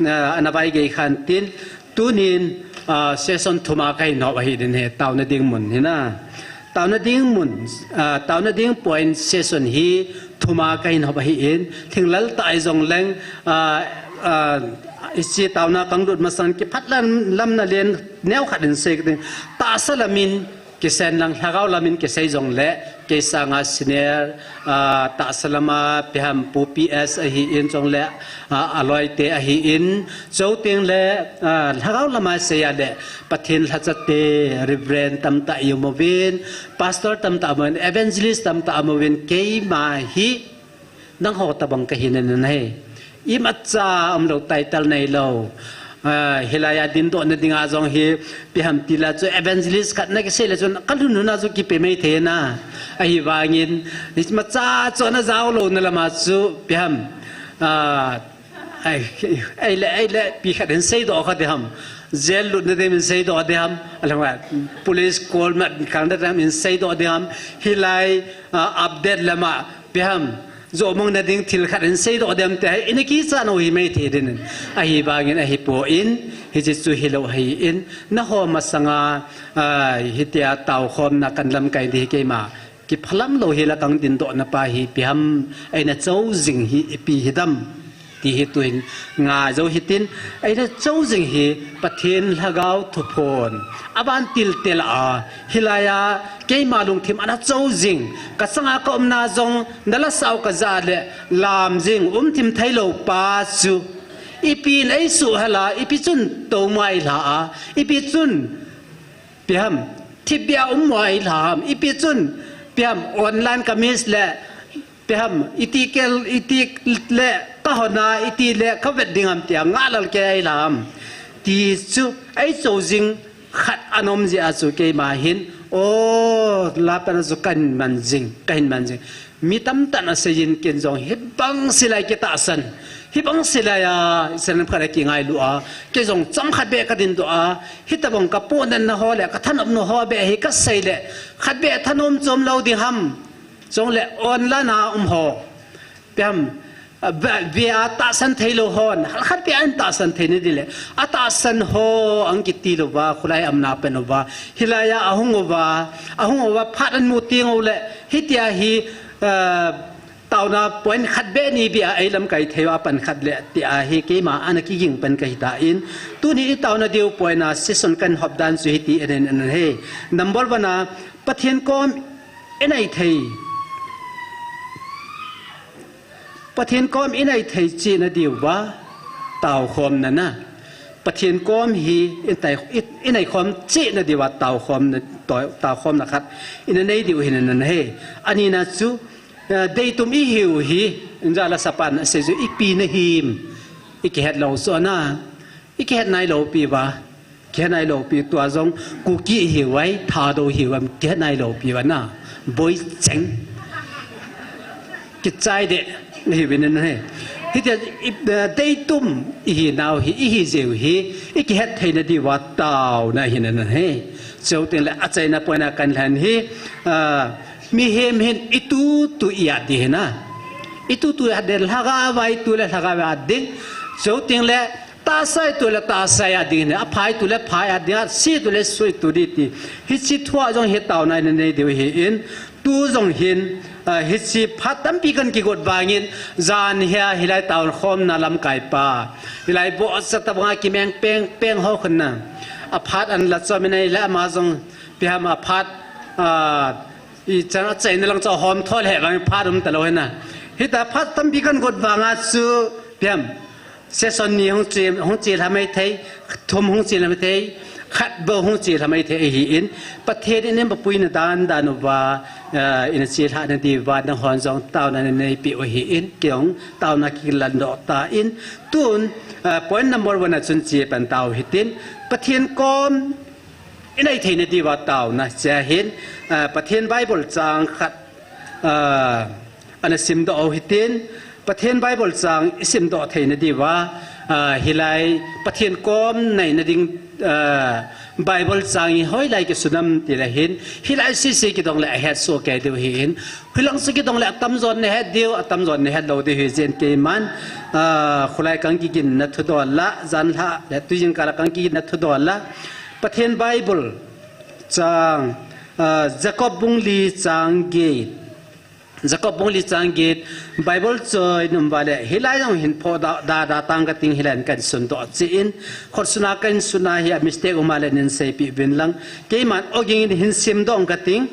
ah, ana vaigei khan tin, tunin, ah, session thum a kahin hop ahi ding ahi, taona ding mun hi na. Taona ding mun, ah, taona ding point session hi thum a kahin hop ahin, lhinglel tah a ijong leng, ah, ah, hiche taona kalut masang kiphat lam, lamna len neokhat in sei ding. Tahsa lamin, kisen lang lhagao lamin kisei jongle, kei sanga senior, ah, tahsa lama, ipi ham Pu P S ahin jongle, ah, aloite ahin, chuteng le, ah, lhagao lama sei a le, Pathen lhachate, Reverend tamtah i um uvin, Pastor tamtah um uvin, Evangelist tamtah um uvin, keima hi, Nangho tabang kahi nana ahi. Imacha umlou title neilou. Ah, hilaiya dindohna dinga jong hi, ipi ham tile chu evangelist khat nakisei le chun kalhun lhun a chu kipe mai thei na. Ahivangin, imacha chu ana jaolouna lama chu, ipi ham, ah, Ei, ei le, ei le, pi khat hin seidoh kha ding ham. Jail lutna ding hin seidoh ding ham. Alhang a, police call mat kang na ding hin seidoh ding ham. Hilai, ah, update lama, pi ham. Jomong na ding thil khat hin seidoh ding ham te hi, ina kichat nau hi mai thei ding in. Ahivangin ahipoi, hiche chu hilou ahin. Nangho masanga, ah, hitia taokhomna kan lamkai ding hi keima kiphalam lou hi la kang dindohna pa hi pi ham, eina chojing hi ipi hi dam. Ti hi tuin ngai jou hitin, eina chojing hi Pathen Lhagao thuphon. Aban tiltel a, hilai a, keima lungthim ana chojing, ka sanga ka umna jong, na la sao ka ja le, lam jing, um thim thei lou pa chu. Ipi in ei suhel a, ipi chun tou mai lha a, ipi chun Pi ham, thipbeh a um mo a i lha ham, ipi chun, pi ham, online ka miss le, pi ham, iti kel, iti le, ka hon a, iti le, ka vet ding ham tia, nga lal ke a i lha ham. Ti chu, ei chojing khat ana um jeh a chu keima hin, o, la pen a chu ka hin man jing, ka hin man jing. Mi tamtah in asei in ken jong hibang silai kitahsan. Hibang silai a, Israel khat a kingailu a. Kei jong chomkhat beh ka dindoh a. Hitabang ka pohnatna ho le, ka thanopna ho beh hi ka sei le. Khat beh thanom chom lou ding ham. Chule online a um ho. Pi ham, a, ve, ve a tahsan thei lou hon. Khat beh a tahsan thei na ding le. Atahsan ho, ang kiti lou va, khulai umna pen uva. Hilai a, ahung uva. Ahung uva, phat amu teng u le. Hitia hi, a, taona point khat beh ni beh a ei lamkai thei uva pan khat le tia hi keima ana kiging pan ka hi tan. Tuni i taona diu point a session kan hop dan chu hiti en en en he. Number one a Pathen kom i nai thei. Pathen kom i nai thei cheh na diu va taokhomna na. Pathen kom hi i tai, i, i nai khom cheh na diu va taokhomna, tao, taokhomna khat i na nei diu hi na na he. Ani na chu Eh, deitum i hiu hi, inja la sapan asei chu ipi na him, i kihet lou chu ana, i kihet nai lou pi va, kihet nai lou pi tua jong, Kuki i hiu ai, Thadou hiu am, kihet nai lou pi va na, boi cheng. Kichai de, i hiu in he. Hitia, i, eh, deitum i hi nau hi, i hi jeh u hi, i kihet thei na diu va taona hi na na he. Chuteng le achaina point a kan lhen hi, ah, Mihem hin i tu tu i at ding hi na. I tu tu i at ding, lhagao a i tu le lhagao a i at ding. Chuteng le tahsa i tu le tahsa i at ding hi na. Apha i tu le pha i at ding, ase i tu le ase i tu ding ti. Hiche thu a jong hi taona i na nei diu hi in. Tu jong hin, ah, hiche phat tampi kan kigot vangin, jan hia hilai taokhomna lamkai pa. Hilai bohcha tabang a kimeng peng peng ho khan na. Aphat ana la chom in ahile ama jong pi ham aphat, ah, I chan achaina lang chu ahom thol he vang phat um talou hi na. Hita phat tampi kan got vang a chu pi ham. Session ni hung che, hung che lha mai thei, thum hung che lha mai thei, khat bou hung che lha mai thei ahi in. Pathen in eima puina dan dan uva, eh, i na che lha na diu va nahon jong taona na nei peh u ahi in. Kei jong taona kilan doh tan. Tun, eh, point number one a chun che pan tau hitin. Pathen kom I nai theina diuva taona, chea hin, ah, Pathen Bible chang khat, ah, ana simdoh u hitin, Pathen Bible chang i simdoh theina diuva, ah, hilai Pathen kom naina ding, ah, Bible chang hi hoilai kisun am tile hin, hilai sese kidong le ahet soh kei diu ahin, hilang chu kidong le atamjo in nahet diu, atamjo in nahet lou diu ahi jeh in keiman, ah, khulai kang kiginna thudoh la, janhi le tujingkah la kang kiginna thudoh la, Pathen Bible chang, ah, Jacob bung li chang get. Jacob bung li chang get. Bible choi nom uva le, hilai jong hin phoh da, da, da tang kating hilai in kahin sundoh cheh in. Khut suna kahin suna hi a mistake um a le nin seipeh uvin lang. Keiman ogin hin simdoh kating.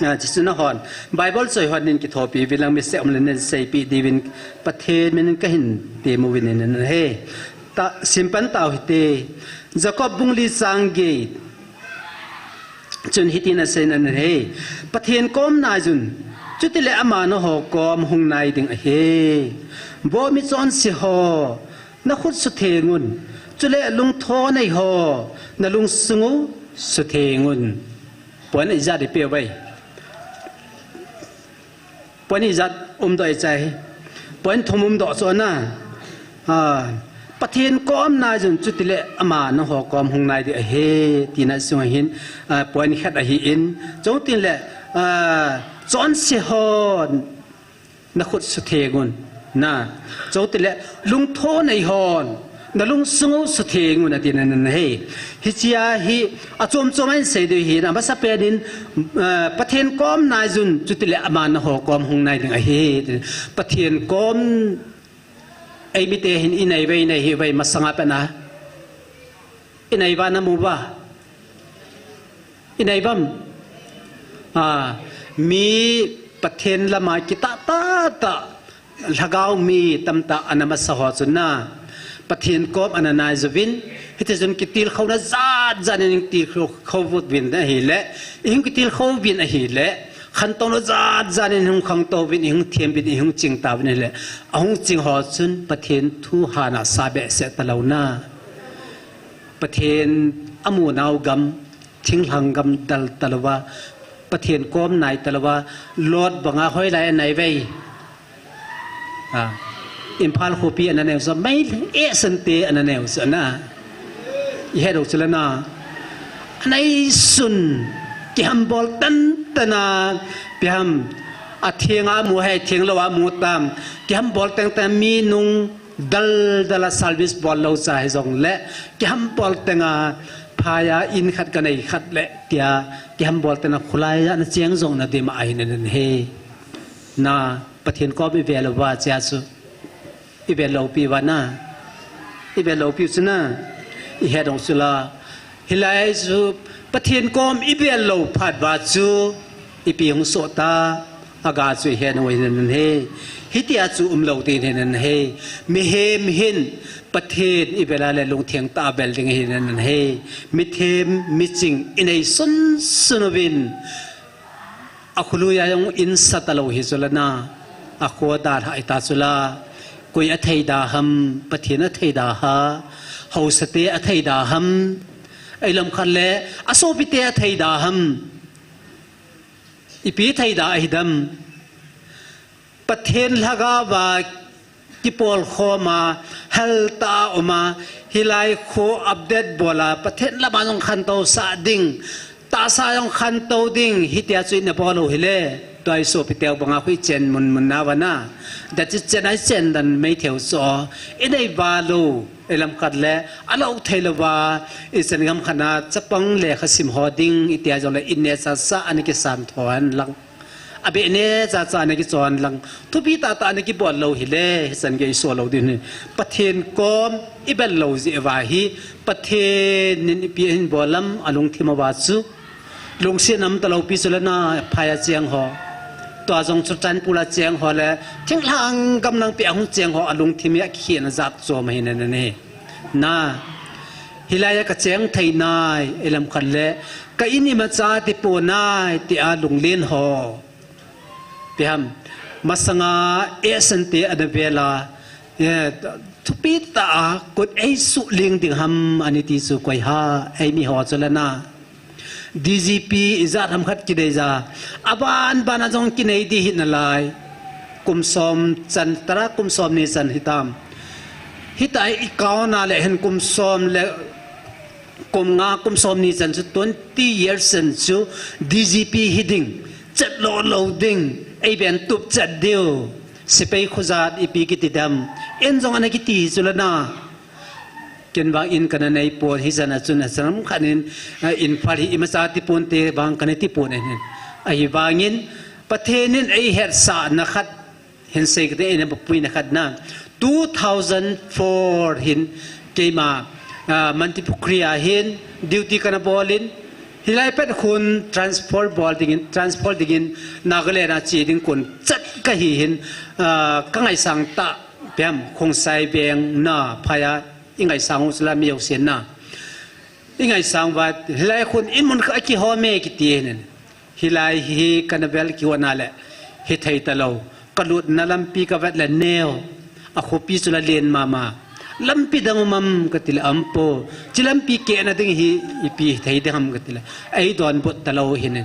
Ah, chuche nahon. Bible choi hon nin kithopi uvin lang mistake um le nin seipeh diuvin Pathen min in kahin temu uvin ahi. Ta, simpan tau hite. Jacob bung li chang get. Chun hitin asei in ahi. Pathen kom naijun. Chutile ama nangho kom hung nai ding ahi. Vo michonse ho. Nakhut sutheng un. Chule lungthou nei ho. Nalungsung u sutheng un. Point ijat i pe uvem. Point ijat umdoh i chai. Point thum umdoh chu ana. Ah, Pathen kom naijun chutile ama naho kom hung nai ding ahi, tina sung hin, ah, point khat ahin, chutile, ah, chonse hon nakhut sutheng un, na, chutile lungthonei hon nalungsung u sutheng un atina ahi. Hichea hi achom chom a isei diu ahin, amasapen in, ah, Pathen kom naijun chutile ama naho kom hung nai ding ahi. Pathen kom Eimite hin inai uva, inai hih uva, masanga pat a. Inai uva, namu uva. Inai uvam. Ah, mi Pathen lama kitah tah tah, lhagao mi tamtah ana masa ho chun na, Pathen kom ana nai uvin, hiti chun kitilkhouna jat jat in tilkhou, khou uvin ahile, ihung kitilkhou uvin ahile, khantouna jat jat in ihung khangtou uvin, ihung them uvin, ihung ching tauvin ahile, ahung ching ho chun Pathen thu hana sa behseh talou na. Pathen amu nau gam, thinglhang gam dal talouva, Pathen kom nai talouva, Lot banga hoilai anai uve. Ah, Imphal khopi ana neo sa, mai e sante ana neo sa na. Ihet u chu la na. Anei sun, kihambol tan tan a, ipi ham, atheng a mu hai, theng lou a mu tam, kihambol teng teng mi nung dal dal a service bol lou cha hijongle, kihambol teng a, phai a in khat kanei khat le, tia, kihambol teng a khulai a ana cheng jong na dima ahi nan he. Na, Pathen kom ivel uva chia chu. Ivel lou pi uva na. Ivel lou pi u chu na. Ihet u chu la. Hilai chu Pathen kom ivel lou phat uva chu ipi hung soh ta. Aga chu ihet u ahi nan he. Hitia chu umlou ding ahi nan he. Mihem hin Pathen ivel a le lungtheng tah a vel ding ahi nan he. Mithem, miching inei sun sun uvin. Akhului a jong in sa talou hi chu la na, akho dalha hita chu la, koi athei da ham, Pathen athei da ham, haosate athei da ham, eilam khat le, asopite athei da ham, ipi thei da ahi dem. Pathen lhagao va kipolkhom a, hal tah a um a, hilai kho update bol a, Pathen lama jong khantou sah ding, tahsa jong khantou ding, hitia chu ina bol u hile, tua isopite u banga khu ichen mun mun na uva na, da chi chen a ichen dan mai thei u chu, inei val u, eilam khat le, alou thei lou va, ichan gam khat a, chapang lekha sim ho ding, itia jongle, in neocha cha ana kisan tho hen lang. Abeh neocha cha ana kichon lang, thupi tah tah ana kibol lou hile, hichan gei iso lou ding hi. Pathen kom ibel lou jeh uva hi, Pathen in ipi ahin bol ham alungthim uva chu. Lungset nam talou pi chu la na phai a cheng ho. Tua jong chu Churachandpur a cheng ho le, thinglhang gam lang pi a hung cheng ho alungthim hi akikhen a jat chom ahi nan ahi. Na, hilai a kacheng thei nai, eilam khat le, ka in imacha tipon nai, tia lunglen ho. Ipi ham, masanga, eh, sante ana vel a, eh, thupi tah a, kut eisuh ling ding ham, ani ti chu koi ham, eimi ho chu la na. D G P ijat ham khat kinei ja. Aban ban a jong kinei di hi nalai. Kum som chan tara kum som ni chan hitam. Hita i kauna le hin kum som le kum nga kum som ni chan chu twenty years chan chu D G P hi ding. Chet lou lou ding. Ei ben tup chet diu. Sepai khojat ipi kiti dem. En jong ana kiti chu la na. Ken vang in kana nei pon, hichan a chun, hichan khat in, eh, in phal hi imacha tipon te vang kana tipon ahin. Ahivangin, Pathen in eihetsahna khat, hin sei kate, eina puina khat na. Two thousand four hin, keima, ah, Mantripukhri a hin, duty kana bol in, hilai pet khun transfer bol dingin, transfer dingin, Nagaland a che ding kon chat kahi hin, ah, kangaisang tah, ipi ham, Khongsai veng na phai a, ingaisang u chu la mi jousen na. Ingaisang uva, hilai khun in mun kha kihom e kiti ahin. Hilai hi kana vel kihona le, hithei talou. Kalutna lampi kavet le neo. Akhopi chu la len mama. Lampi dang um am kati le aum poi. Chi lampi kehna ding hi ipi hithei ding ham kati le. Eidonbut talou ahin.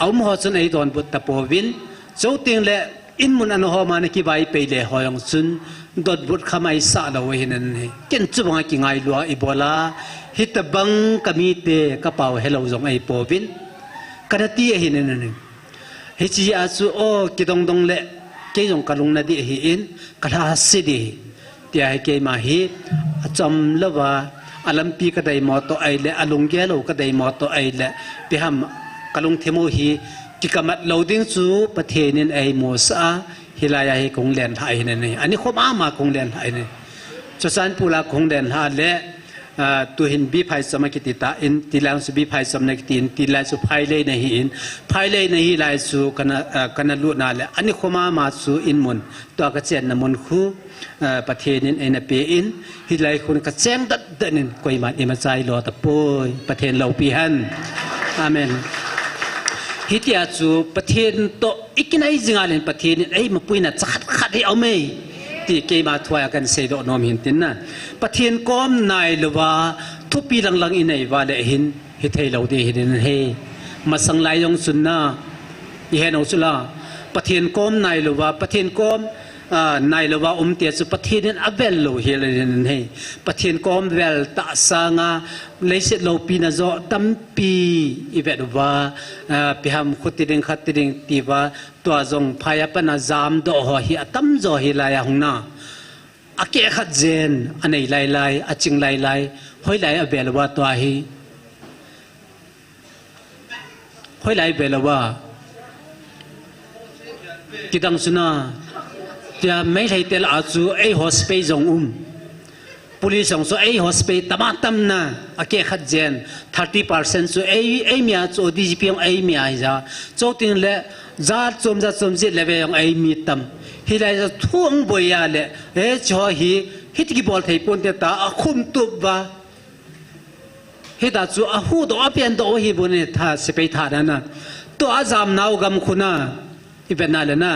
Aum ho chun eidonbut tapouvin. Chuteng le in mun ana hom a ana kivaipai le ho jong chun dotbut kham eisah lou ahi nene. Ken chubang a kingailua ibola, hitabang kamite kapao helou jong eipouvin, kana ti ahi nene. Hiche a chu, o, kidongdong le, kei jong kalung nadih ahin, kalhase dih. Tia hi keima hi, achom louva, alampi kadeimo toh ahile, alunggel lou kadeimo toh ahile, ipi ham, kalungthim u hi, kikamat lou ding chu, Pathen in eimusah a, hilai a hi kahung lenlhah ahi nene. Anikho mama kahung lenlhah ahi nene. Churachandpur a kahung lenlhah le, ah, tuhin B Phaicham akiti tan, tilai chu B Phaicham nakiti in, tilai chu Phailei nahin, Phailei nahi lai chu kana, ah, kana lutna le, anikho mama chu in mun, tua kachenna mun khu, ah, Pathen in eina pen, hilai khun kacheng datdat in, koiman imacha eilo tapoi, Pathen loupi hen. Amen. Hitia chu Pathen toh ikinai jing a leh Pathen in eimapuina chakhat khat hi aume, ti keima thu a kahin seidoh nom hin tin na. Pathen kom nailouva, thupi langlang inei uva leh hin, hithei lou ding ahi nene. Masang lai jong chun na, ihet u chu la, Pathen kom nailouva, Pathen kom, ah, nailouva umte chu Pathen in avel lou hel ahi nene. Pathen kom vel tah sanga, leiset loupina joh tampi ivet uva, ah, ipi ham khuti ding khati ding tiuva, tua jong phai a pat a jamdoh ho hi atamjo hilai a hung na. Akeh khat jen, anei lailai, aching lailai, hoilai avel uva tua hi. Hoilai vel uva. Kidang chu na, tia Meitei te lah a chu eiho sepai jong um. Police jong chu eiho sepai tam a tam na, akeh khat jen, thirty percent chu ei, eimi a chu D G P jong eimi a hija. Chuteng le, jat chom jat chom jet le ve jong eimi tam. Hilai a thu ahung boi a le, eh, hiche ho hi, hiti kibol thei ponte tia, akhum tup uva. Hita chu ahuhdoh, apendoh u hi bou ne tha, sepai tha dan a. Tua ajamnau gam khu na, ivet na le na.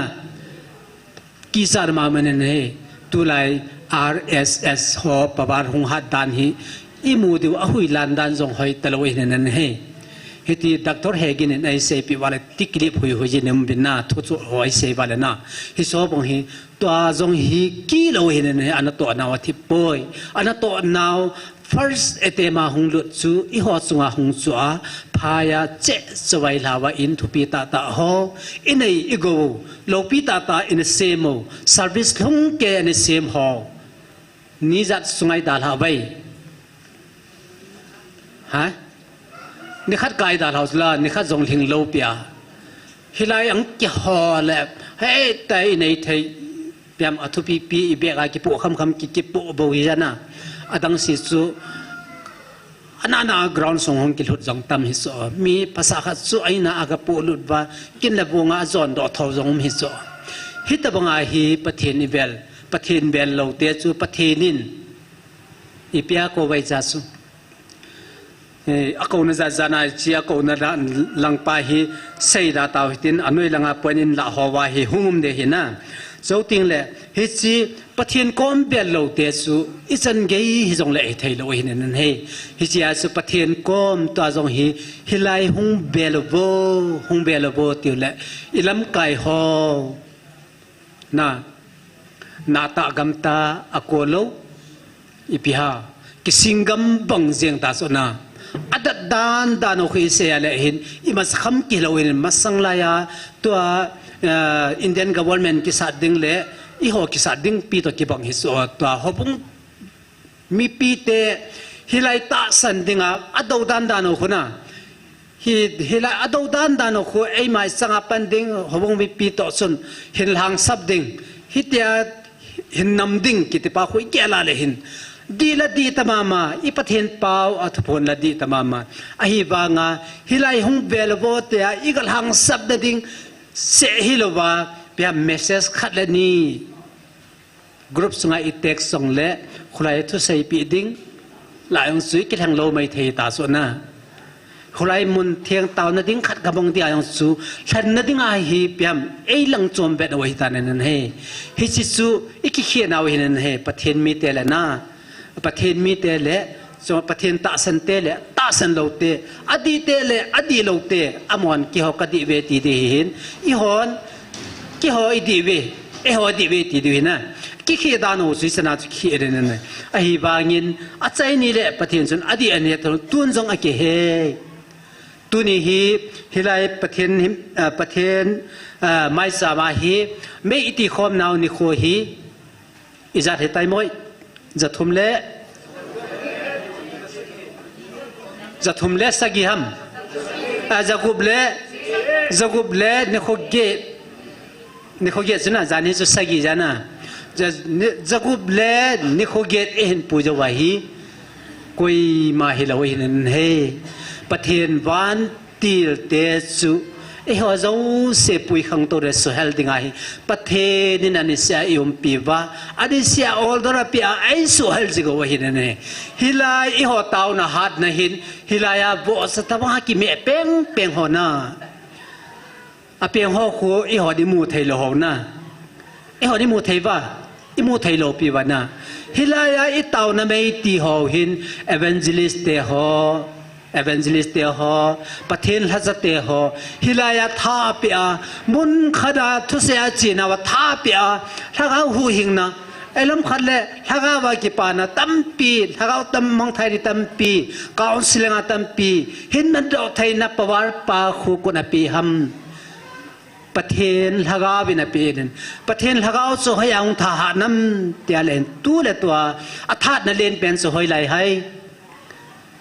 Kichat mama nene, tulai R S S ho power hung hat dan hi, imu diu ahuilan dan jong hoitalou ahi nene. Hiti Doctor Hegin in eiseipeh uva le, ti clip huihui jin um bin na, thuchol ho eisei uva le na. Hiche bang hi, tua jong hi kilou ahi nene, anatohnau athip poi. Anatohnau first attempt a hung lut chu, eiho chunga hung chu a, phai a cheh chavai lhauva in thupi tahtah ho, inei igou, loupi tahtah ina sem u, service lhung kei a ina sem ho. Ni jat sunga idalhah uve. Ha? Nikhat kei dalhah u chu la, nikhat jong lhinglou pia. Hilai a kiho le, hei, tai inei thei, ipi ham athupi pi i bag a kipoh khamkham ki, kipoh bou hi jana. Adang se chu, ana na ground sung hung kilhut jong tam hi chu. Mi pasal khat chu a in a aga polut uva, kin le vung a ajon doh tho jong um hi chu. Hitabang a hi Pathen ivel, Pathen vel lou te chu Pathen in ipi a kou uva cha chu. Eh, akouna jat jat na hiche akouna lang, lang pa hi seida tau hitin anoi langa point in lah ho uva hi hung um ding ahi na. Chuteng le hiche Pathen kom vel lou te chu ichan gei hijong le hithei lou ahi nene. Hiche a chu Pathen kom tua jong hi hilai hung vel uvo, hung vel uvo tiu le ilamkai ho. Na, natah gam tah a kou lou, ipi ham, kising gam bang jeng tah chu na. Adat dan dan u khu isei a le hin, imacha kham kilou hin masang lai a, tua, eh, Indian government kisat ding le, eiho kisat ding pi toh kibang hi chu, tua houbung Mipi te hilai tahsan dinga adou dan dan u khu na. Hi, hilai adou dan dan u khu eima ichang a pan ding, houbung mipi toh chun hin lhangsap ding. Hitia hin nam ding kiti pa khu igel a le hin. Dih la dih ta mama, i Pathen pau a thuphon la dih ta mama. Ahivanga, hilai hung vel uvo tia, iga lhangsap na ding, seh hilou va, ipi ham message khat le ni. Group sunga i text jong le, khulai thusei pi ding, la jong chu i kilheng lou mai thei ta chu na. Khulai mun theng tao na ding khat ka bang dia jong chu, lhen na ding a hi ipi ham, ei lang chom vet u hi ta nene. Hiche chu, i kikhel nau hi nene, Pathen mite le na. Pathen mite le, chu Pathen tahsan te le, tahsan lou te, adih te le, adih lou te, amahon keiho kadih uve ti ding ahin, eihon, keiho idih uve. Eiho dih ve ti diu hi na. Kikhel dan u chu ichan a chu kikhel den na. Ahivangin, achaini le Pathen chun adih ahet thou, tun jong akihe. Tuni hi, hilai Pathen hi, ah, Pathen, ah, maicham a hi, mei iti khom nau nikho hi, ijat hitai moi. Jathum le, jathum le sagi ham. Ah, jagup le, jagup le nikho get. Nikho get chu na, jan hi chu sagi jan a. Ja, ni, jagup le nikho get eihin pui jou uva hi. Koima hilou ahin ahi. Pathen vantil te chu eiho jouse pui khangtou le suhel ding ahi. Pathen in anisea eiumpi uva. Anisea order apeh a eisuhel jing u ahin ahi. Hilai eiho taona hatna hin. Hilai a vohsa tah a kimeh pengpeng ho na. Apeng ho khu eiho imu thei lou ho na. Eiho imu thei uva, imu thei lou pi uva na. Hilai a itaona mei ti ho hin evangelist te ho, evangelist te ho, Pathen lhacha te ho. Hilai a tha apeh a, mun khat a thusei a chena uva tha apeh a, lhagao huhhingna. Eilam khat le, lhagao a kipana tampi, lhagao tam mangthai di tampi, counseling a tampi, hinna doh theina power pa khu koin apeh ham. Pathen lhagao in apeh in. Pathen lhagao chu hoiya hung thahat nam tia le tu le tua, athahatna len pen chu hoilai ham.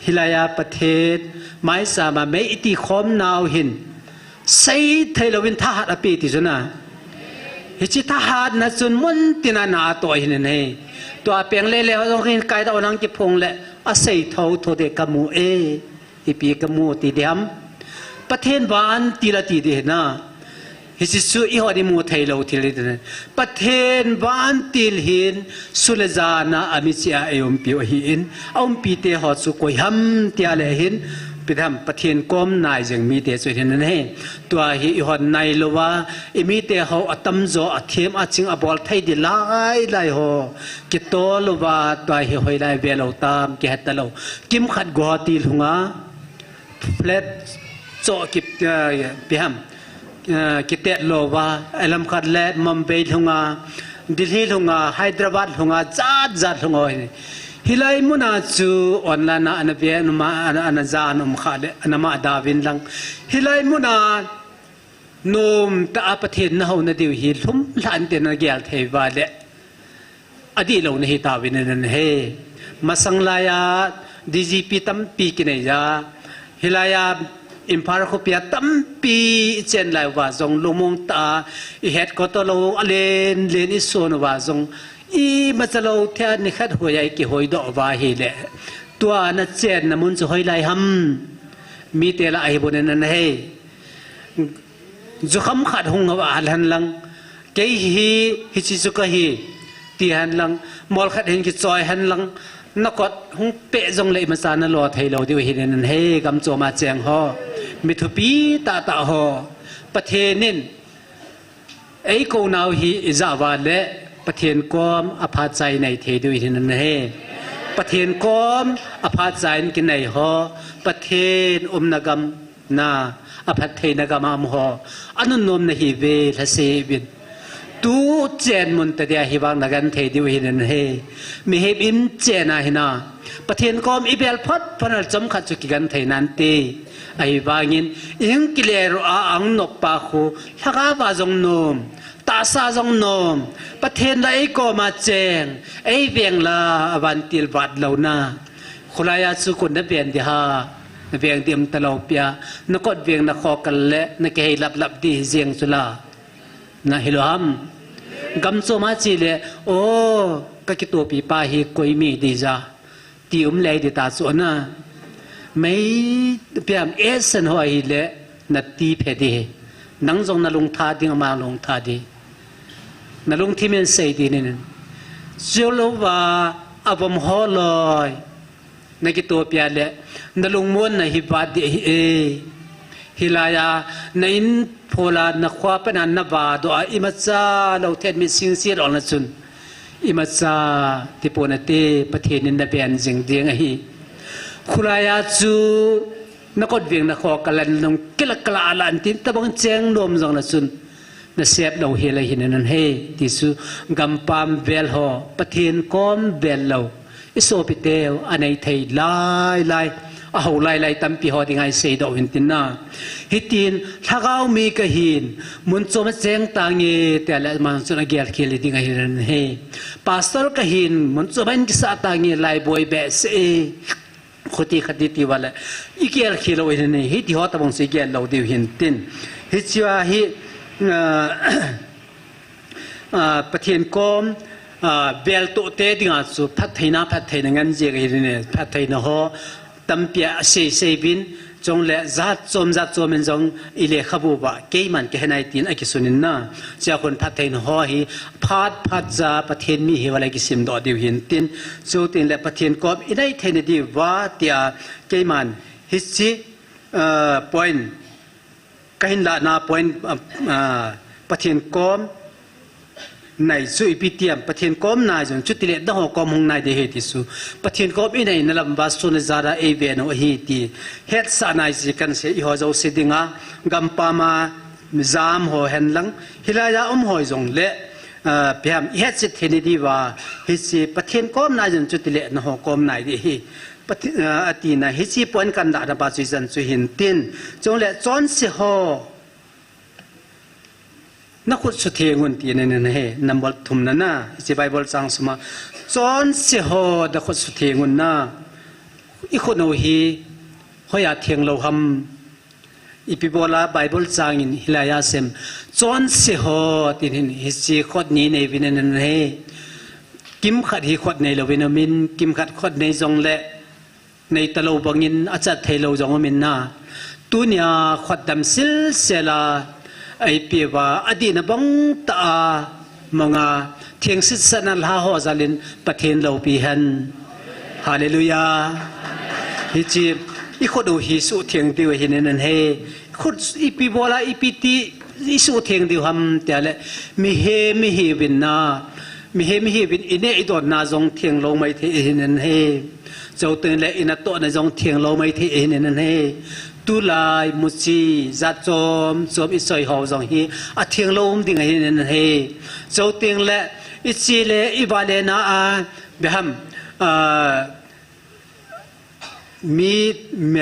Hilai a Pathen maicham a mei iti khom nau hin. Seithei louvin thahat apeh ti chu na. Hiche thahatna chun mun tina na atoh ahin ahi. Tua peng lele ho jong hin kaidou nang kiphong le asei thotho te kamu e. Ipi kamu ti diham. Pathen vantil ati diham. Hiche chu eiho imu thei lou thil ahi. Pathen vantil hin sun le jan a amichih a eiumpi u ahin. Aumpi te ho chu koi ham tia le hin. Ipi ham Pathen kom nai jeng mite chu hin ahi. Tua hi eihon nai louva, imite ho atamjo, athem, aching, abol thei di lai lai ho. Kitol louva, tua hi hoilai ve lou tam, kihet ta lou. Kimkhat Guwahati lhunga, flat cho ki, eh, ipi ham, eh, kitet louva, eilam khat le Mumbai lhunga, Delhi lhunga, Hyderabad lhunga, jat jat lhunga hi. Hilai muna chu online a ana ve, ana ma, ana, ana ja, ana um kha le, ana ma da uvin lang. Hilai muna, nom tah a Pathen nahouna diu hi lhum lhan te nagel thei uva le. Adih lou nahi tauvin ahi. Masang lai a D G P tampi kinei a. Hilai a Imphal khopi a tampi ichen lai uva jong lungmong tah a i headquarter lou alen len i son uva jong imacha lou thei a nikhat hoi a i kihoi doh uva ahile. Tua nachenna mun chu hoilai ham. Mite lah a hi bon in ahi. Jukham khat hung hou a hal hen lang, kei hi, hiche chu kahi, ti hen lang, mol khat hin kichoi hen lang, nakot hung peh jongle imacha nalo thei lou diu ahi in ahi, gam chom a cheng ho, mi thupi tah tah ho, Pathen in eikou nau hi ijah uva le, Pathen kom a phat cha inei thei diu ahi in ahi. Pathen kom a phat cha in kinei ho, Pathen umna gam na, aphattheina gam a um ho, anunnom nahiuve, lhase uvin. Tu chen mun tah dia hi vang nagenthei diu ahi in ahi. Mihem in chen a hi na, Pathen kom ibel phot phot a chomkhat chu kigenthei nante. Ahivangin, ihung kile ro a ahung nop pa khu, lhagao a jong nom, tahsa jong nom, Pathen la eikom a cheng, eiveng la avantil vat louna. Khulai a chu kon naven di ham, naveng di um talou pi a, nakot veng nakho kal le, nakihei lap lap di hi jeng chu la. Nahilou ham. Gam chom a che le, o, kakitopi pa hi koi mi dija. Ti um le di ta chu na. Mei, ipi ham, esen ho ahile, nati phe di. Nang jong nalung tha ding, ama lung tha di. Nalungthim in sei di nin. Chulouva, avom ho loi. Nakitopi a le, nalungmonna hi vat di ahi e. Hilai a, na in phol a, nakho a pat a nava doh a, imacha lou thet mi singsi lou na chun. Imacha tipon ate, Pathen in naven jing ding ahi. Khulai a chu, nakot veng nakho kal a nalung kila kala a la antin tabang cheng nom jong na chun. Nasep lou hel ahi nanei, ti chu gampam vel ho, Pathen kom vel lou, i sopiteu anei thei lai lai, aho lai lai tampi ho dinga i seidoh u hin tin na. Hitin, lhagao mi kahin, mun chom a cheng tange, tia le aman chun agel khel ding ahi nanei. Pastor kahin, mun chom a in kisah tange, lai boi behseh e. Khuti khati ti vale, i gel khel lou hin, hiti ho tabang chu i gel lou diu hin tin. Hichea hi, ah, ah, Pathen kom, ah, vel toh te dinga chu phattheina, phattheina ngen jeng ahi ne, phattheina ho tampi a sei sei bin, chule jat chom, jat chom in jong i lekhabu uva, keiman kahe nai tin akisun in na. Chea khun phattheina ho hi, phat, phat ja Pathen mi hi vale kisim doh diu hin tin. Chuting le Pathen kom i nei thei na diu va tia keiman hiche, ah, point kahin lahna point, ah, ah, Pathen kom nai chu ipi tiam, Pathen kom nai jong chuti le naho kom hung nai ding ahi ti chu. Pathen kom i nei na lam va sun a jara ei ve nau ahi ti hetsah nai ji kan sei, i ho jouse dinga, gampam a jam ho hen lang, hilai a um ho jong le, ah, ipi ham, i hetchet thei na diu va, hiche Pathen kom nai jong chuti le naho kom nai ding ahi. Pathe-, ah, ati na, hiche point kan lahna pa chu ijat chu hin tin. Chule chonse ho, na khut sutheng un ti nanei, number thum na na, hiche Bible chang sung a. Chonse ho, na khut sutheng un na. I khut u hi, hoiya theng lou ham. Ipi bola Bible chang in hilai a sem. Chonse ho, tin hin hiche khut ni nei uvin nanei. Kimkhat hi khut nei louvin um in, kimkhat khut nei jong le, nei talou bangin achat thei lou jong um in na. Tunia khut dam silsel a, ei pe uva, adih na bang tah a, manga, theng sitsat na lha ho jal in Pathen loupi hen. Hallelujah. Hiche, i khut u hi sutheng diu ahi nanei. Khut ipi bola, ipi ti, i sutheng diu ham tia le, mihem i hi uvin na. Mihem i hi uvin i neh i don na jong theng lou maithei ahi nanei. Chuting le i natoh na jong theng lou maithei ahi nanei. Tulai muchi, jat chom chom i soi ho jong hi, atheng lou um ding ahi nanei. Chuting le, i che le, i vale na a, ipi ham, ah, mi, mi,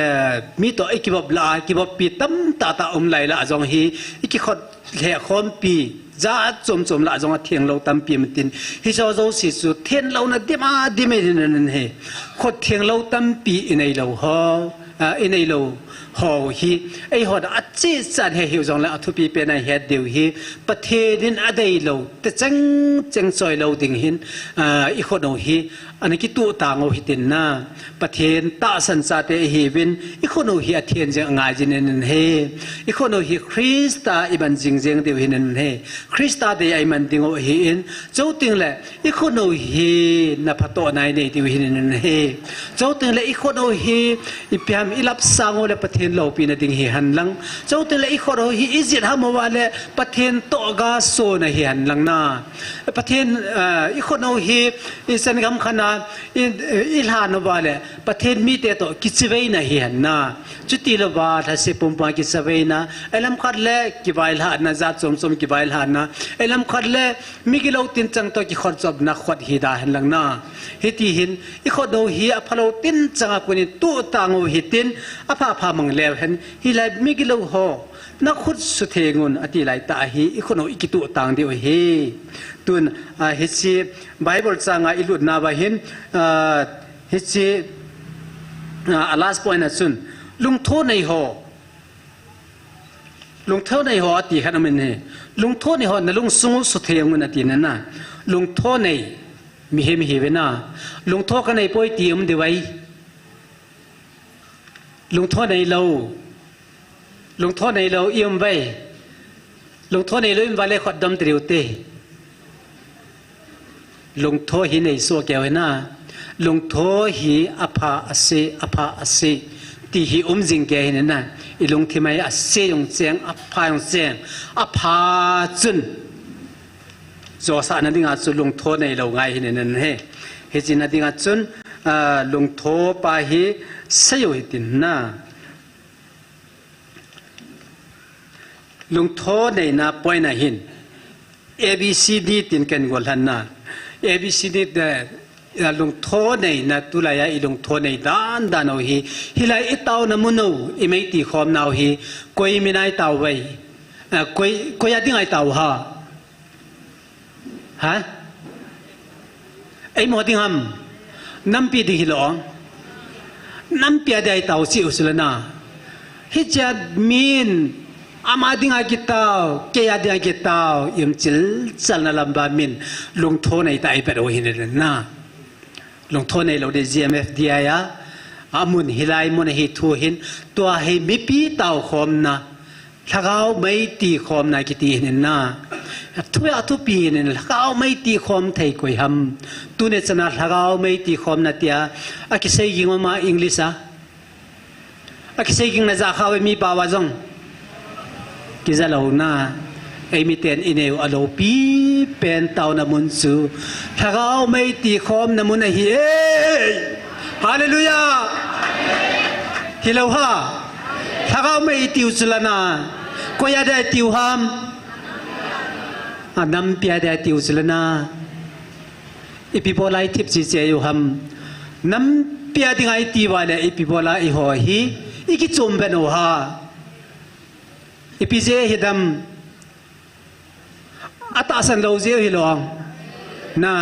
mi toh i kivop lah a, kivop pi tamtah tah um lai lah jong hi, i kikhut lheh khompi, jat chom chom lah jong atheng lou tampi um tin. Hiche jouse chu theng louna dim a dim ahi nanei. Khut theng lou tampi i nei lou ho, ah, i nei lou ho hi, ei ho a chechan he hiu jong le athupi pen a i het diu hi, Pathen in adei lou, te cheng cheng choi lou ding hin, ah, i khut u hi, ana kituh tang u hitin na. Pathen tahsan chate i hi uvin, i khut u hi athen jing angai jing nanei. I khut u hi Christa i man jing jeng diu hi nanei. Christa dei a i man ding u ahi in, chuting le, i khut u hi na phatohna i nei diu hi nanei. Chuting le, i khut u hi, ipi ham i lap sang u le Pathen loupina ding hi hen lang. Chuting le, i khut u hi i jet ham uva le Pathen toh ga sona hi hen lang na. Pathen, ah, i khut u hi, i chan gam khat a, i, i lhan uva le, Pathen mite toh kichiveina hi hen na. Chuti louva, lhaset pumpum a kichiveina. Ei lam khat le, kivailhahna, jat chom chom kivailhahna. Ei lam khat le, migilou tinchang toh kikhotchomna khut hi da hen lang na. Hiti hin, i khut u hi aphalou tinchang a kon in tuh tang u hitin, apha pha mang leu hen, hilai migilou ho, na khut sutheng un ati lai tah hi, i khut u i kituh tang diu ahi. Tun, ah, hiche Bible chang a i lutna uva hin, ah, hiche, ah, a last point a chun, lungtho nei ho. Lungtho nei ho ati khat um in ahi. Lungtho nei ho na lungsung u sutheng un ati nanei. Lungtho nei, mihem i hi uvin na. Lungtho kanei poi ti um diu vai. Lungtho nei lou. Lungtho nei lou i um vai. Lungtho nei lou i um uva le khut dam ti diu te. Lungtho hi nei soh keu hina. Lungtho hi apha ase, apha ase. Ti hi um jing kei hina. I lungthim a hi ase jong cheng, apha jong cheng. Apha chun. Josah na dinga chu lungtho nei lou ngai hina ahi. Hiche na dinga chun, ah, lungtho pa hi sei u hitin na. Lungtho neina point a hin A B C D tin ken gol lhan na. A B C D te, a lungtho neina tulai a i lungtho nei dan dan u hi. Hilai i tauna mun u, i meiti khom nau hi. Koi min a i tau vai. A, koi, koi a ding a i tau ha. Ha? Eimo ding ham? Nampi ding hilou. Nampi a ding a i tau si u sila na. Hiche a min ama ding a kitau, kei a ding a kitau, im chil chal na lam ba min lungtho nei ta i pet u hin na. Lungtho nei lou ding G M F D I a, a mun hilai mun a hi thu hin, tua hi mipi tau khom na. Lhagao meiti khom na kiti hin na. Thu a thupi hin lhagao meiti khom thei koi ham. Tuni chan a lhagao meiti khom na tia. A kisei ging ma English a. A kisei ging na ja kha ve mi pa va jong. Kija lou na. Ei mi ten i neu a lou pi pen tauna mun chu. Lhagao meiti khom na mun a hi e. Hallelujah. Hilou ha. Lhagao mei i tiu chula na. Koi a ding a i tiu ham? A nampi a ding a i tiu chula na. Ipi bola i thip chi che u ham? Nampi a ding a i ti va le ipi bola i ho hi. I kichom ben u ha. Ipi je hi dam. A tahsan lou jeh u hilou. Na.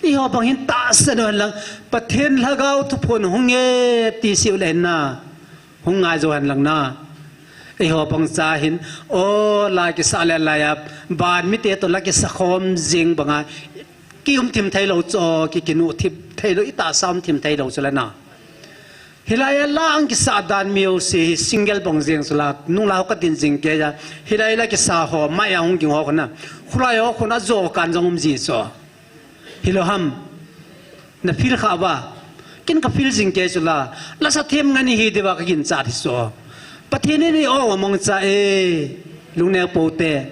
I ho bang hin tahsan u hen lang. Pathen lhagao thuphon hung e ti si u le na. Hung ngai jo hen lang na. I ho bang cha hin. O la kisa le la ya. Ban mi te to la kisa khom jing bang a. Ki um thim thei lou cho. Ki kinu thim thei lou. I tahsa um thim thei lou cho le na. Hilai a lang kisa dan miu si hi single bang jing sula, nung lau ka din jing ke ya. Hilai la kisa ho, mai a hung ging ho khuna. Khulai ho khuna jo kan jong um ji so. Hilou ham. Na feel kha ba. Kin ka feel jing ke sula. La sa them ngani hi deva ka gin cha thi so. Pathen in i o mong cha e. Lungneo pou te.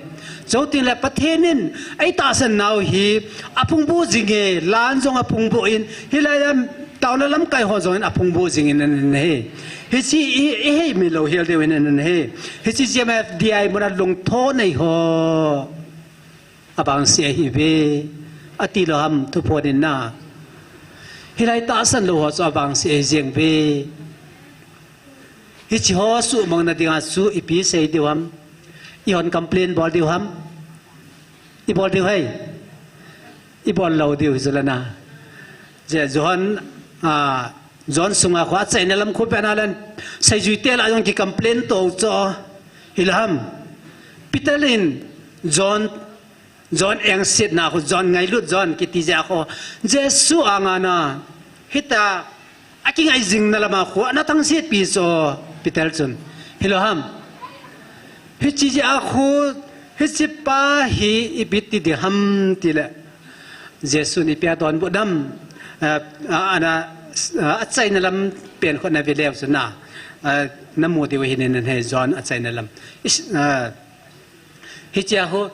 Chuteng le Pathen in ei tahsan nau hi aphung bu jing e, lan jong aphung bu in, hilai a tauna lamkai ho jong in aphung bu jing in ahi. Hichi i, i hei mi lou hel deu in ahi. Hichi G M F D I mun a lungtho nei ho. Abang si ahi ve. Ati lou ham thuphon in na. Hilai tahsan lou ho chu abang si ahi jeng ve. Hichi ho sumang na ding a chu ipi sei diu ham. I hon complain bol diu ham. I bol diu hai. I bol lou diu hi chu la na. Je John, a, John sunga khu achaina lam khu pen a len. Seijui te la jong ki complain to cho. Hilou ham. Peter in John John engsetna khu, John ngailut John kiti jeh a khu, Jesu anga na, hita, akingai jing na lama khu, ana thangset pi so, Peter chun. Hilou ham. Hichi jeh a khu, hichi pa hi ipi ti ding ham ti le. Jesu in ipi a donbut dam, a, a, ana, a, achaina lam pen khu na ve leu chun na, a, na mu diu hi nen he John achaina lam. Is, a, Hichea khu,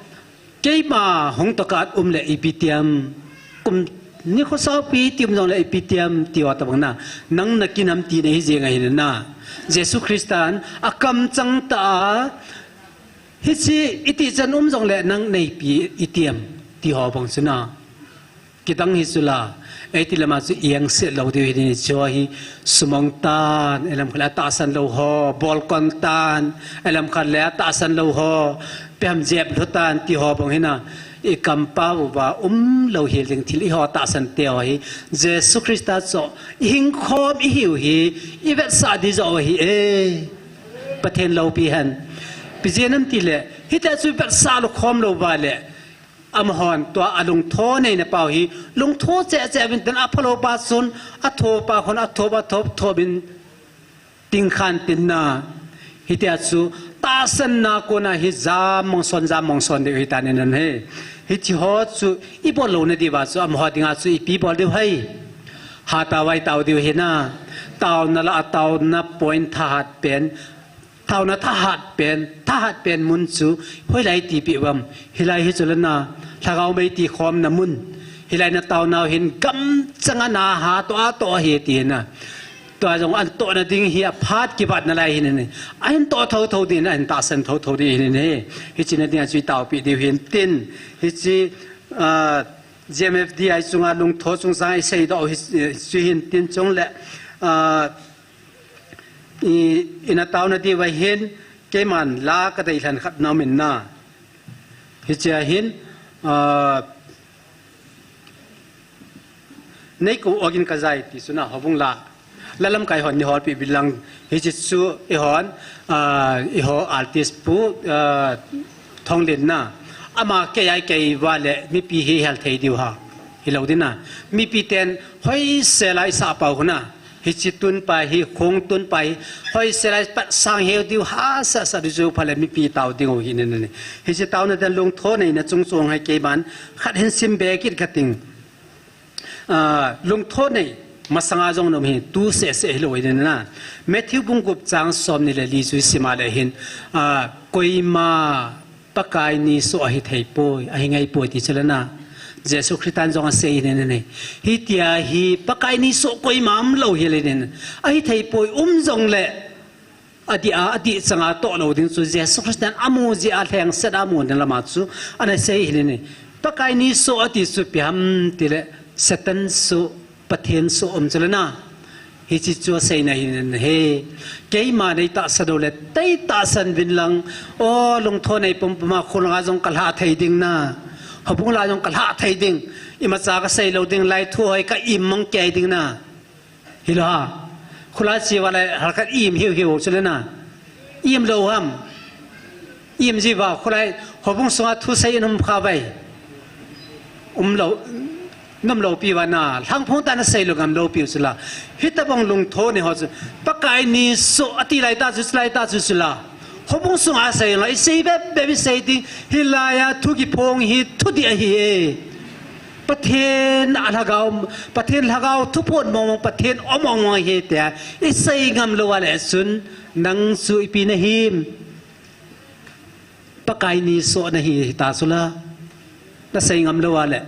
keima hung toh kah um le ipi tiam, kum ni khu saupi tiam jong le ipi tiam, ti ho tabang na, nang na kinam ti na hi jeng ahi na. Jesu Christan, akamchang ta a, hichi iti chan um jong le nang neipi itiam, ti ho bang chu na. Kidang hi chu la, eiti lama chu iengset lou diu hi ni chu hi sumang tan, elam khat le atahsan lou ho, bolkon tan, elam khat le atahsan lou ho, peham jep lhu tan, ti ho bang hi na, i kampau va um lou hi ling thil i ho tahsan te ho hi, Jesu Christa chu i hing khom i hiu hi, i vetsah di jo hi e, Pathen loupi hen. Pi jeh nam ti le, hita chu vetsah lou khom lou va le, Amahon tua alungtho neina pau hi, lungtho cheh cheh uvin tin aphalou pa chun, atho pa khun athop, athop, thop in tingkhan tin na. Hitia chu, tahsanna kona hi jam mongson, jam mongson diu hi ta nen he. Hiti ho chu, i bol lou na diu va chu, amaho dinga chu, ipi bol diu hai. Hatah vai tao diu hi na. Taona la, taona point thahat pen. Taona thahat pen, thahat pen mun chu hoilai ti pi uvam. Hilai hi chu la na, lhagao mei ti khomna mun. Hilai na taonau hin gamchang a na ha to a to hi ti na. Tua jong antohna ding hi aphat kibatna lai hin ahi. Ahin toh thotho ding, ahin tahsan thotho ding hin ahi. Hiche na dinga chu itaopi diu hin tin. Hiche, ah, G M F D I chunga lungtho chungchang iseidoh hi, chu hin tin chule, ah, i, ina taona diuva hin, keiman la kadeilhen khat na um in na. Hichea hin, ah, Nei kou ogin kajai ti chu na, houbung la. La lamkai hon nei holpeh uvin lang, hiche chu eihon, ah, eiho artist pu, ah, Thonglen na. Ama kei a ikei uva le mipi hi hel thei diu ham. Hilou ding na. Mipi ten hoisel a isah pau khu na. Hiche tun pa hi, khong tun pa hi, hoisel a ipat sang heu diu hahsa sa diu chu pha le mipi tao ding u hi nin ahi. Hiche taona dan lungtho neina chungchang hi keiman khat hin simbe kit kating. Ah, lungtho nei masanga jong na um hi, tu seh seh hilou hi nin na. Matthew bung gup chang somni le li chu isim a le hin, ah, koima Pakai ni soh ahi thei poi, ahi ngai poi ti chu le na. Jesu Christan jong asei hi nin ahi. Hitia hi Pakai ni soh koima umlou hi le nin. Ahi thei poi, um jongle adih a, adih changa toh lou ding chu Jesu Christan amu jeh a lhengset a amu ding lama chu ana sei hi nin ahi. Pakai ni soh ati chu ipi ham ti le Satan soh, Pathen soh um chu le na. Hiche chu aseina hi nin ahi. Keima nei tahsan u le, nei tahsan uvin lang. O, lungtho nei pumpum a, khulanga jong kalha thei ding na. Houbung la jong kalha thei ding. Imacha kasei lou ding, lai thu hoi ka im mang kei ding na. Hilou ham. Khula che uva le, hal khat im hiu hiu chu le na. Im lou ham. Im ji uva, khulai, houbung sunga thusei in um kha uve. Um lou, nom lou pi uva na, lhangphong tah in asei lou ngam lou piu chu la. Hitobang lungtho nei ho chu. Pakai ni soh ati lai tah chu, lai tah chu chu la. Houbung sunga asei la, isei bep bep isei ding, hilai a thu kiphong hi thudih ahi e. Pathen a lhagao, Pathen lhagao thuphon mong mong, Pathen um mong mong ahi tia isei ngam lou a le chun, nang chu ipi na him. Pakai ni soh nahi, hita chu la. Nasei ngam lou a le.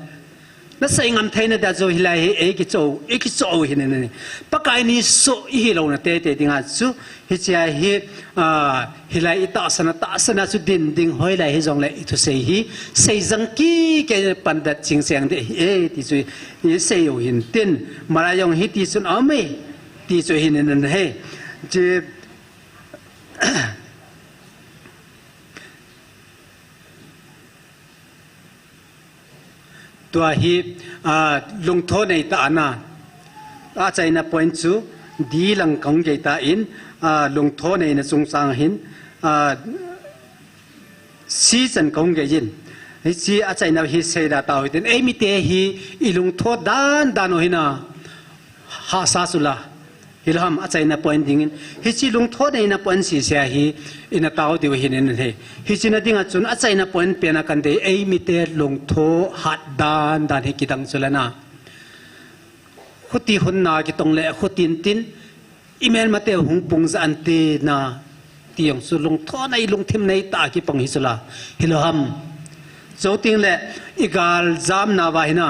Nasei ngam theina dia chu hilai hi, ei kicho, ei kicho hi nin ahi. Pakai ni soh ihi louna teitei dinga chu, hichea hi, ah, hilai itahsan a, tahsan a chu din ding hoilai hijongle ithusei hi, sei jang kei kei pandat ching cheng ding ahi e, ti chu isei u hin tin, Mara jong hiti chun aum e, ti chu hi nin ahi. Chi, Tua hi, ah, lungtho nei tah ana. Achaina point chu, D lang kahung gei tan, ah, lungtho neina chungchang hin, ah, C chan kahung gei in. Hiche achaina hi seida tau hitin. Eimite hi ilungtho dan dan u hina. Hahsa chu la. Hilou ham, achaina point dingin. Hiche lungtho neina point sese hi ina tao diu hi nin ahi. Hiche na dinga chun achaina point pena kan dei, eimite lungtho hat dan dan hi kidang chu le na. Khuti hunna kitong le khutin tin, imelmate hung pung ja an ti na. Ti jong chu lungtho nei, lungthim nei tah a kipang hi chu la. Hilou ham. Chuteng le, igal jam nauva hi na.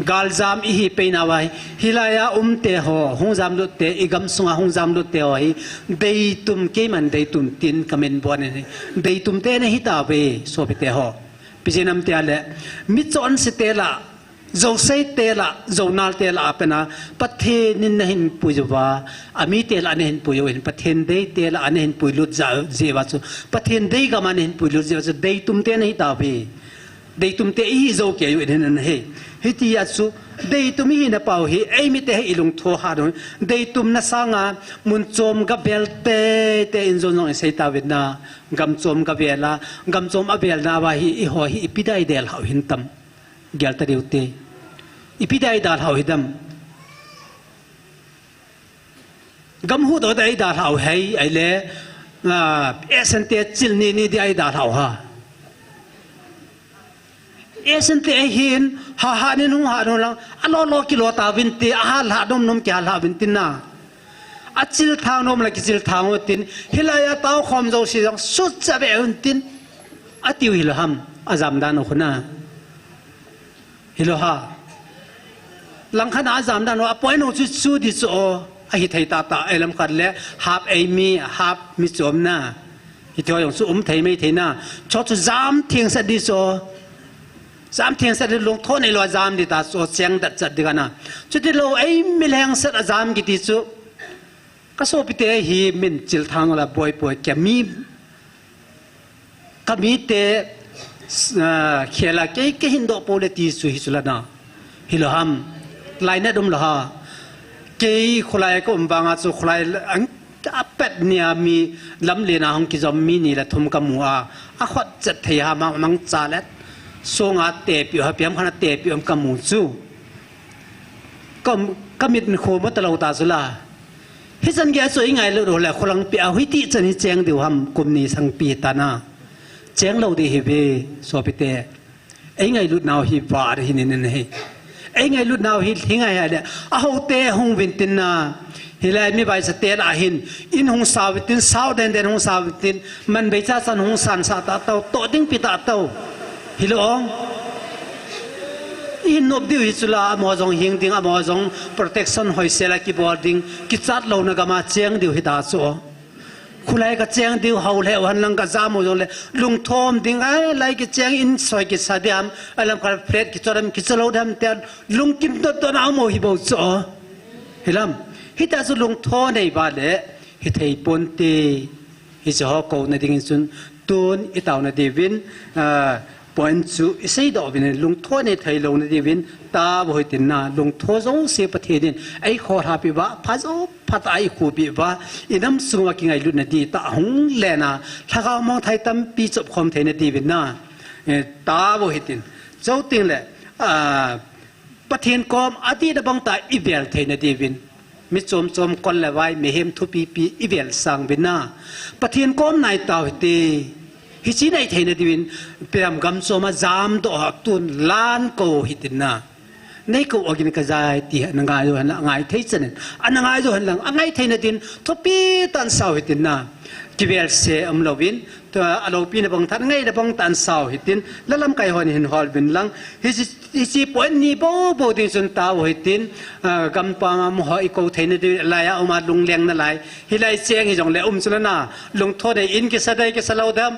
Gal jam ihi pei nauva hi. Hilai a umte ho, hung jamlut te, igam sunga hung jamlut te ho hi. Deitum, keiman deitum tin kamin bon in ahi. Deitum te nahi tauve, sopite ho. Ipi jeh ham tia le. Michonse te la, Jousei te la, jounal te la a pena, Pathen in nahin pui uva, amite la nahin pui u hin, Pathen deite la nahin puilut ja, jeh uva chu, Pathen dei gam a nahin puilut jeh uva chu, deitum te nahi tauve. Deitum te ihi jou kei u hin ahi. Hitia chu, deitum ihina pau hi, eimite hi ilungtho hat u, deitumna sanga, mun chom gavel teitei in jong jong isei tauvin na, gam chom gavel a, gam chom avel nauva hi, eiho hi, ipi dia idel hau hin tam. Gel ta diu te. Ipi dia idal hau hidam. Gam huhdoh dia idal hau hei, ahile, ah, Asian te chil ni ni dia idal hau ha. Asian te hin, ha ha nin hung ha nun lang, alo lo kilo tauvin te, ahal ha nom nom kihal ha uvin tin na. Achil thang nom la kichil thang u tin, hilai a tao khom jouse jong sut cha ve un tin. Atiu hilou ham, ajam dan u khu na. Hilou ha. Langkhat a ajam dan u, apoint u chu chu di chu o. Ahi thei tata, eilam khat le, half eimi, half michomna. Hiti ho jong chu um thei mei theina. Chu chu jam theng sat di chu. Jam theng sat di, lungthou neilou jam di ta chu, cheng dat chat di kana. Chuti lou, eimi lheng sat a jam kiti chu. Ka sopite hi min chil thang la boi boi kei mi Ka mite, ah, khela kei, kei hin doh pou le ti chu hi chu la na. Hilou ham. Lainat um lou ha. Kei khulai ka um vanga chu khulai ang a pet nia mi lamlen a hung kijom mi ni le thum ka mu a. A khut chet thei ha, mang, mangcha le. Sunga tepi ha, piam khana tepi um ka mu chu. Ka, ka mit kho mo ta lou ta chu la. Hichan gei chu i ngailut u le, kholangpi a hiti chan hi cheng diu ham, kum ni sangpi tana. Cheng lou di hi ve, sopite. Ei ngailut nau hi va hi nin hi. Ei ngailut nau hi, hi ngai ha le. A hote hung vin tin na. Hilai mi vaisate la hin. In hung sa vin tin, sao den den hung sa vin tin. Man bei cha chan hung san sa ta tau, to ding pi ta tau. Hilou ong. I hin nop diu hi chu la, amaho jong hing ding, amaho jong protection hoisel a kibol ding, kichat louna gam a cheng diu hi ta chu. Khulai ka cheng diu hao lheh u hen lang ka jam u jong le, lungthou ding, ai, lai kicheng in soi kisa diam, alam khat flat kicho diam, kicho lou diam te, lungkim dot dot na um u hi bou chu. Hilam, hita chu lungthou nei ba le, hi thei ponte. Hiche ho kouna dingin chun tun i tauna diuvin, ah, point chu i seidoh uvin, lungthou nei thei louna diuvin, tao hitin na, lungthou jouse Pathen in ei khohlhah peh uva, pha jou phat a ei khuhpeh uva, i nam sunga kingailutna di tah hung lena, lhagao mangthai tampi chop khom theina diuvin na, eh, tao hitin. Chuteng le, ah, Pathen kom adihna bang tah i vel theina diuvin. Mi chom chom kol le vai, mihem thupi pi i vel sang uvin na. Pathen kom nai tao hite. Hiche nei theina diuvin, piam gam chom a jam doh a tun lang kou hitin na. Nei kou agin ka jai ti ana ngai jou hen lang, angai thei chan in. Ana ngai jou hen lang, angai theina din, thupi tah in sao hitin na. Kivel se um louvin, tua a loupina bang tah, ngaina bang tah in sao hitin. La lamkai hon hin hol uvin lang. Hiche Hiche point ni bou bou ding chun tao hitin, ah, gampam a mo ho i kou theina di lai a um a lungleng nalai. Hilai cheng hi jong le um chu la na, lungthou nei in kisa dei kisa lou dam.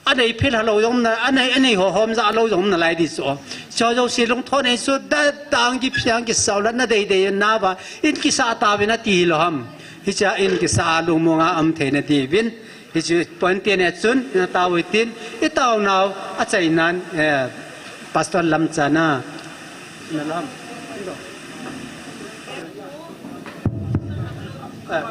Anei phil ha lou jong na, anei, anei ho hom ja lou jong nalai di chu. Cho jouse lungthou nei chu da tang kiphiang kisao la na dei dei na va. In kisa ta vin ati hilou ham. Hiche a in kisa a lungmong a um theina diuvin. Hiche point te ne chun, na tao hitin, i taonau, achainan, eh, Pastor Lamcha na. Na lam. Eh,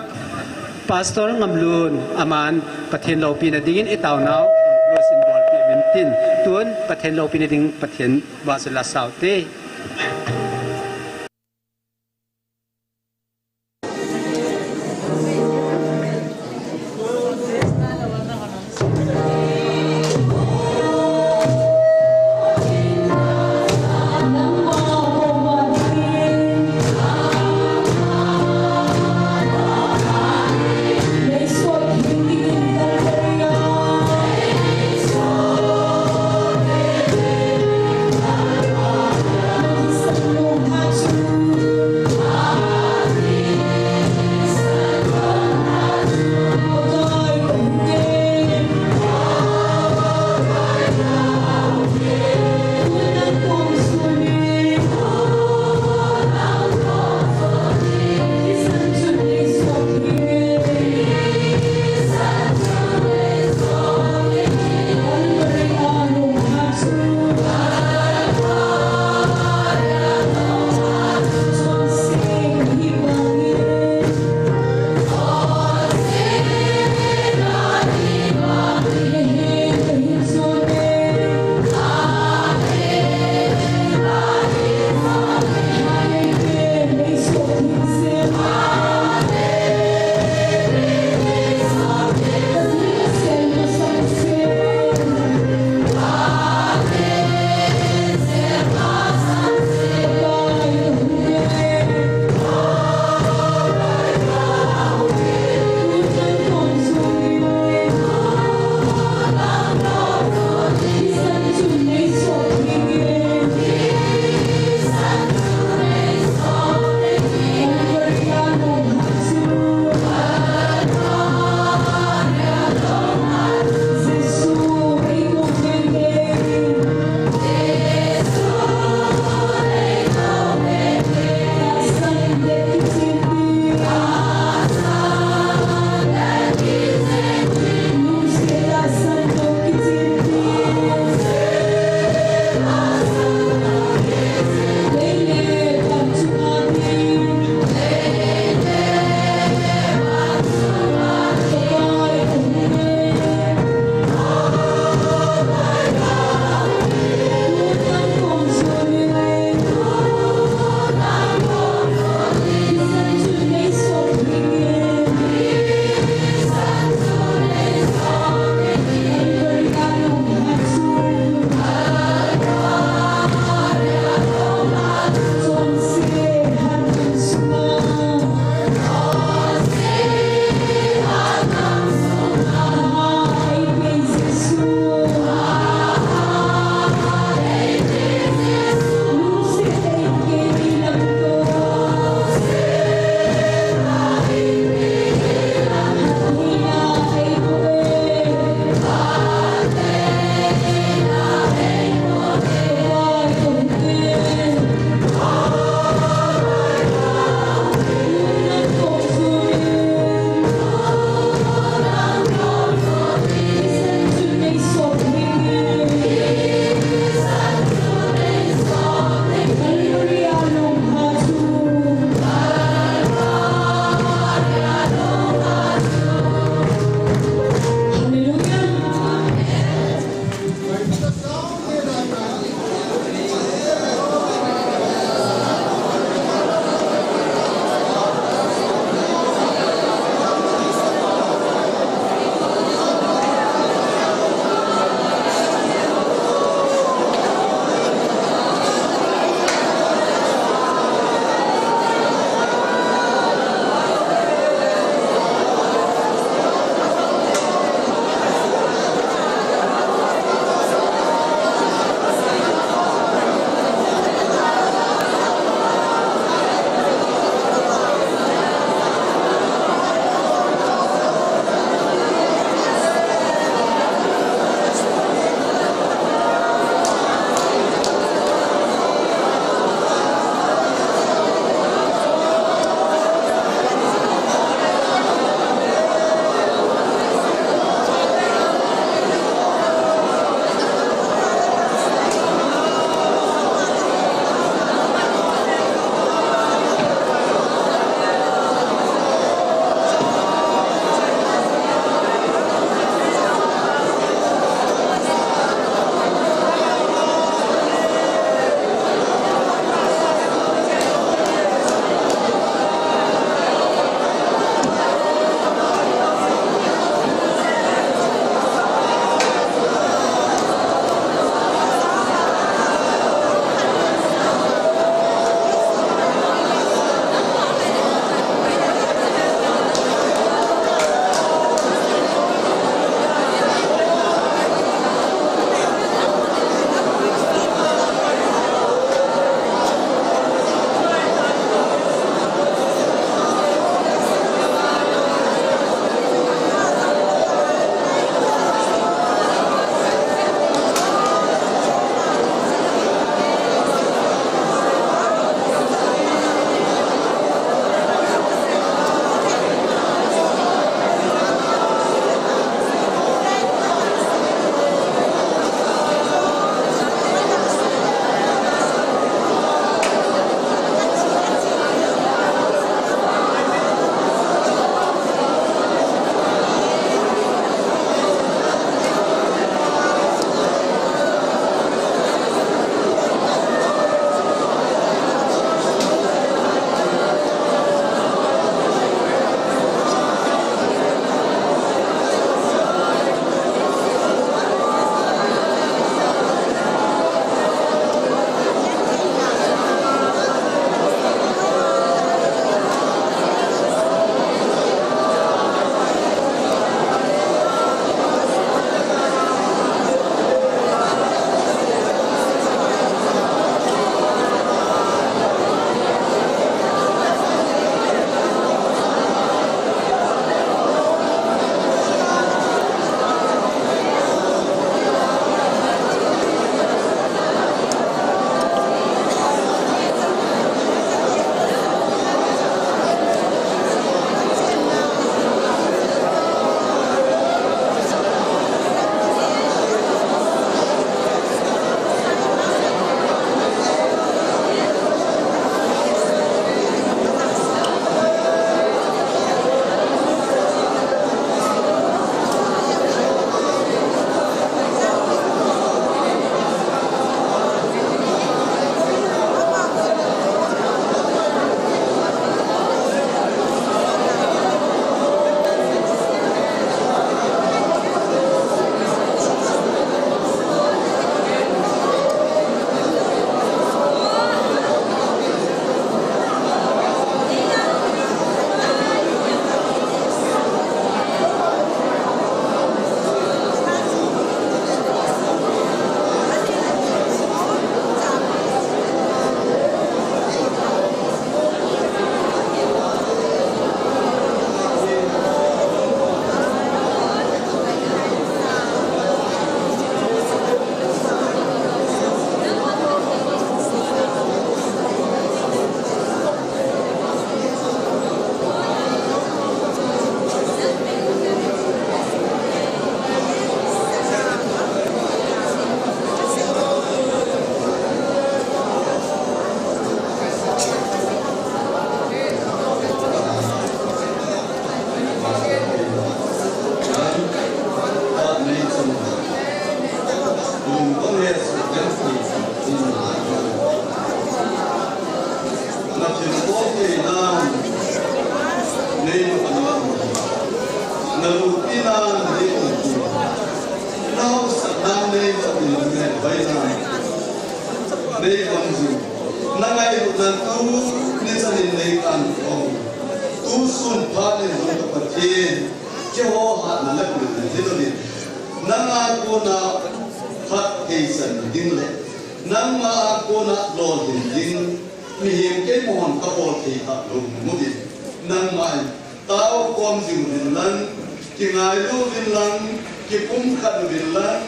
Pastor Ngamlun, aman, Pathen loupina dingin i taonau, lo sin bol pi min tin. Tun, Pathen loupina ding, Pathen va su la sao te. Lupina nei um. Nahaosatna nei um, nei baina. Nei um jing. Nangailutna tuni chanin nei kan um. Tusun phat in jong ka Pathen, keiho hatna le pulna hilou in. Nanga kona phattheisan ding le nangma a kona lolhin ding, mihem keimahon kabol thei talou mu in, nangma in tao khom jing uvin lang, kingailu uvin lang, kipumkhat uvin lang,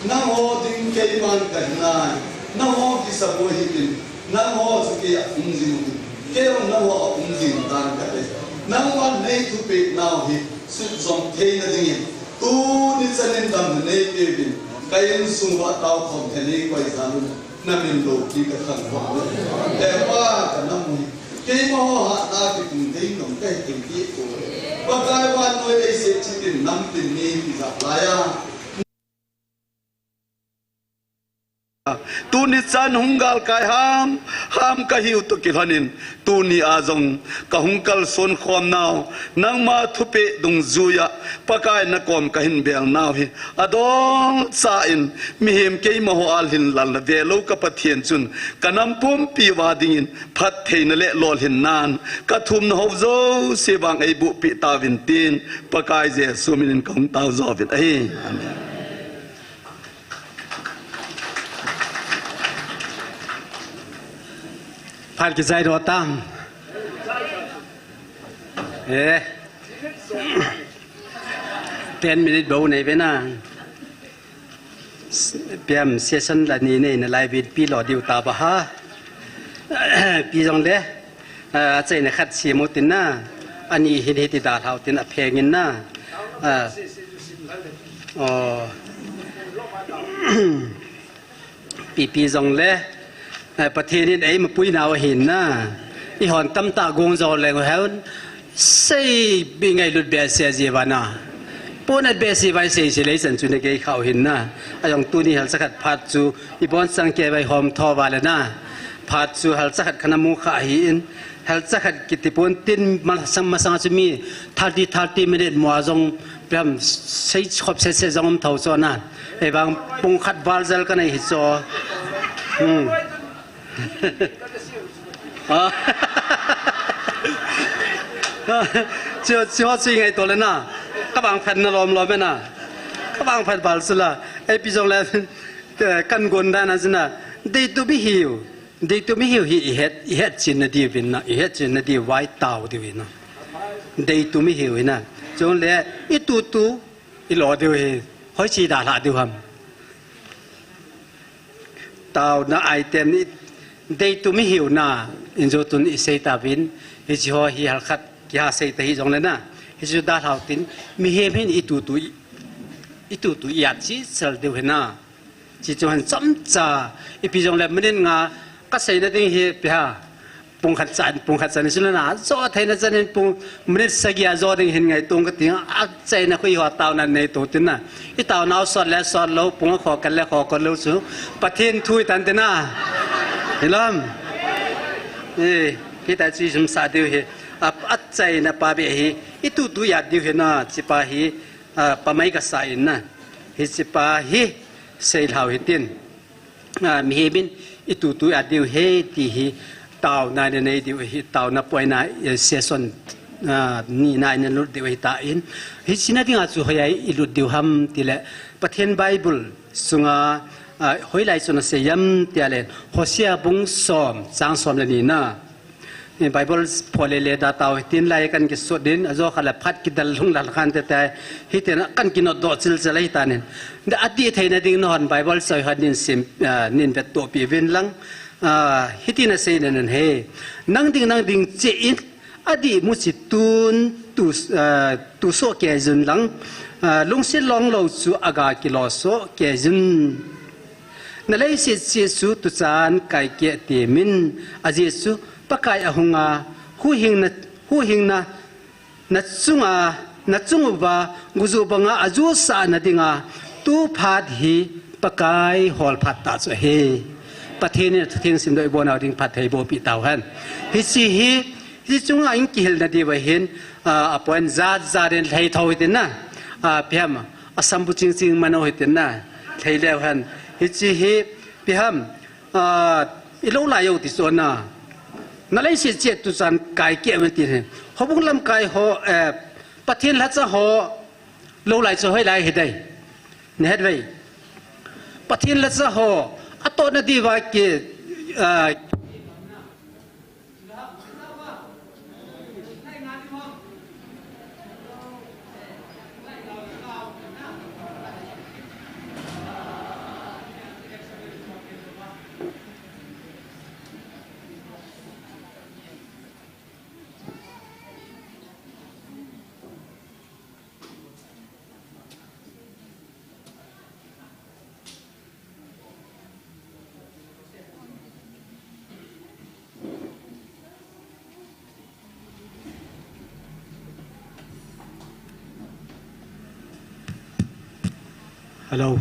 nangho ding keiman kahi nai, nangho kisaboi hih in, nangho chu kei a um jing uvin, kei jong nangho a um jing tan kate. Nangman nei thupeh nau hi sut jom theina dingin, tuni chanin damna neipeuvin, ka insung uva tao khom thei nei koi jal un. Na min loupi ka thangvah uve. He Pa, ka nam u hi keimaho hatna kitung ding nom kahi thei ti ko. Pakai vannoi leiset chitin nam tin mi tijat laiya, tuni chan hung galkai ham ham kahiu toh kilhon in, tuni a jong ka hung kalson khom nau, nangma thupeh dungjuiya Pakai na kom kahin bel nau hi adolcha in, mihem keimaho a lhinlelna velou ka Pathen chun, ka nam pumpi uva dingin phattheina le lolhinnan ka thumna ho jouse vang eiboh peh tauvin tin, Pakai Jesu minin ka hung tao jouvin ahi. Amen. Phat kijai doh tang. Eh. Ten minute bou nei ve na. Piam session la ni nei nalai vin pi lo diu ta ba ha. Pi jong le, ah, achaina khat simu tin na. Ani hin hiti dalhau tin apheng in na. Ah. Oh. Pipi jong le, eh, Pathen in eima puinau ahin na. Eihon tamtah gong jo leng hen. Sei bi ngailut behseh ji uva na. Pon at behseh uva sei sei lei chan chu na gei khau hin na. Ajong tuni halcha khat phat chu ibon chang kei vai hom tho uva le na. Phat chu halcha khat kana mu kha ahin. Halcha khat kiti pon tin masang masang chu mi thirty, thirty minute mo a jong piam sei khop sese jong um thou chu na. Ei vang pung khat val jal ka nei hi chu. Hmm. Ah. Chu, chu ho chu ngai to le na. Ka vang phat na lom lom e na. Ka vang phat val chu la. Ei pi jong le, eh, kan gon dan a chu na. Deitu mihiu. Deitu mihiu hi i het, i het chin na diu vin na. I het chin na diu vai tao diu vin na. Deitu mihiu hi na. Chung le i tutu i lo diu hi. Hoiche dalha diu ham. Taona item ni deitu mihiu na, in jo tun i sei tauvin, hiche ho hi halkhat kiha sei ta hi jong le na, hiche dalhau tin, mihem hin i tutu i, i tutu i at chi sel diu hi na, chi chu han chomcha, ipi jong le minute nga ka seina ding hi pi ha. Pung khat chan, pung khat chan, isun na, jo theina chan in pung, minute sagi a jo ding hin ngaito ka ting, achaina khu i ho taona nei to tin na. I taonau sot le sot lou, pung a kho kal le kho kal lou chu. Pathen thu i tan tin na. Hilom. Eh, hita chu i jum sa diu hi. A, achaina pa be hi. I tutu i at diu hi na, chi pa hi. A, pa mai ka sa in na. Hiche pa hi. Sei lhau hi tin. A, mihem in i tutu i at diu hi ti hi taona nei diu hi, taona poina, eh, session, a, ni na in lut diu hi ta in. Hiche na dinga chu hoiya i lut diu ham ti le Pathen Bible sunga, a, hoilai chun asei em ti a le Hosea bung som chang som le ni na. Bible pho le le da tao, hitin lai kan kisut din, ajo kha le phat kidal lhung lal khan te tai, hitin kan kinot doh chil chil ahi ta nin. Da ati theina ding nahon Bible soi hon nin sim, ah, nin vet to pi vin lang. Ah, hitin asei nen he. Nang ding, nang ding che in, adih mu chi tun, tu, ah, tu so ke jun lang. Ah, lungsit long lo chu aga kilo so ke jun. Na leiset chu tuchan kai keh temin, ajeh chu Pakai ahunga, huhhingna, huhhingna, na chunga, na chung uva, gujuh banga ajuhsah na dinga, tu phat hi Pakai hol phat tah chu ahi. Pathen in athutheng simdoh ibonau ding phatthei boh peh tauhen. Hiche hi, hiche chunga in kihilna diuva hin, a, a point jat jat in lhei tho hitin na. A, ipi ham, a sambu ching ching mano hitin na. Lhei leu hen. Hichi hi, ipi ham, a, i lou lai u ti chu na. Na lei si chet tu chan kai ke men ti he. Houbung lamkai ho, eh, Pathen lhacha ho lou lai chu hoilai hi dei. Ni het vei. Pathen lhacha ho, a to na di va ke, a, Hello.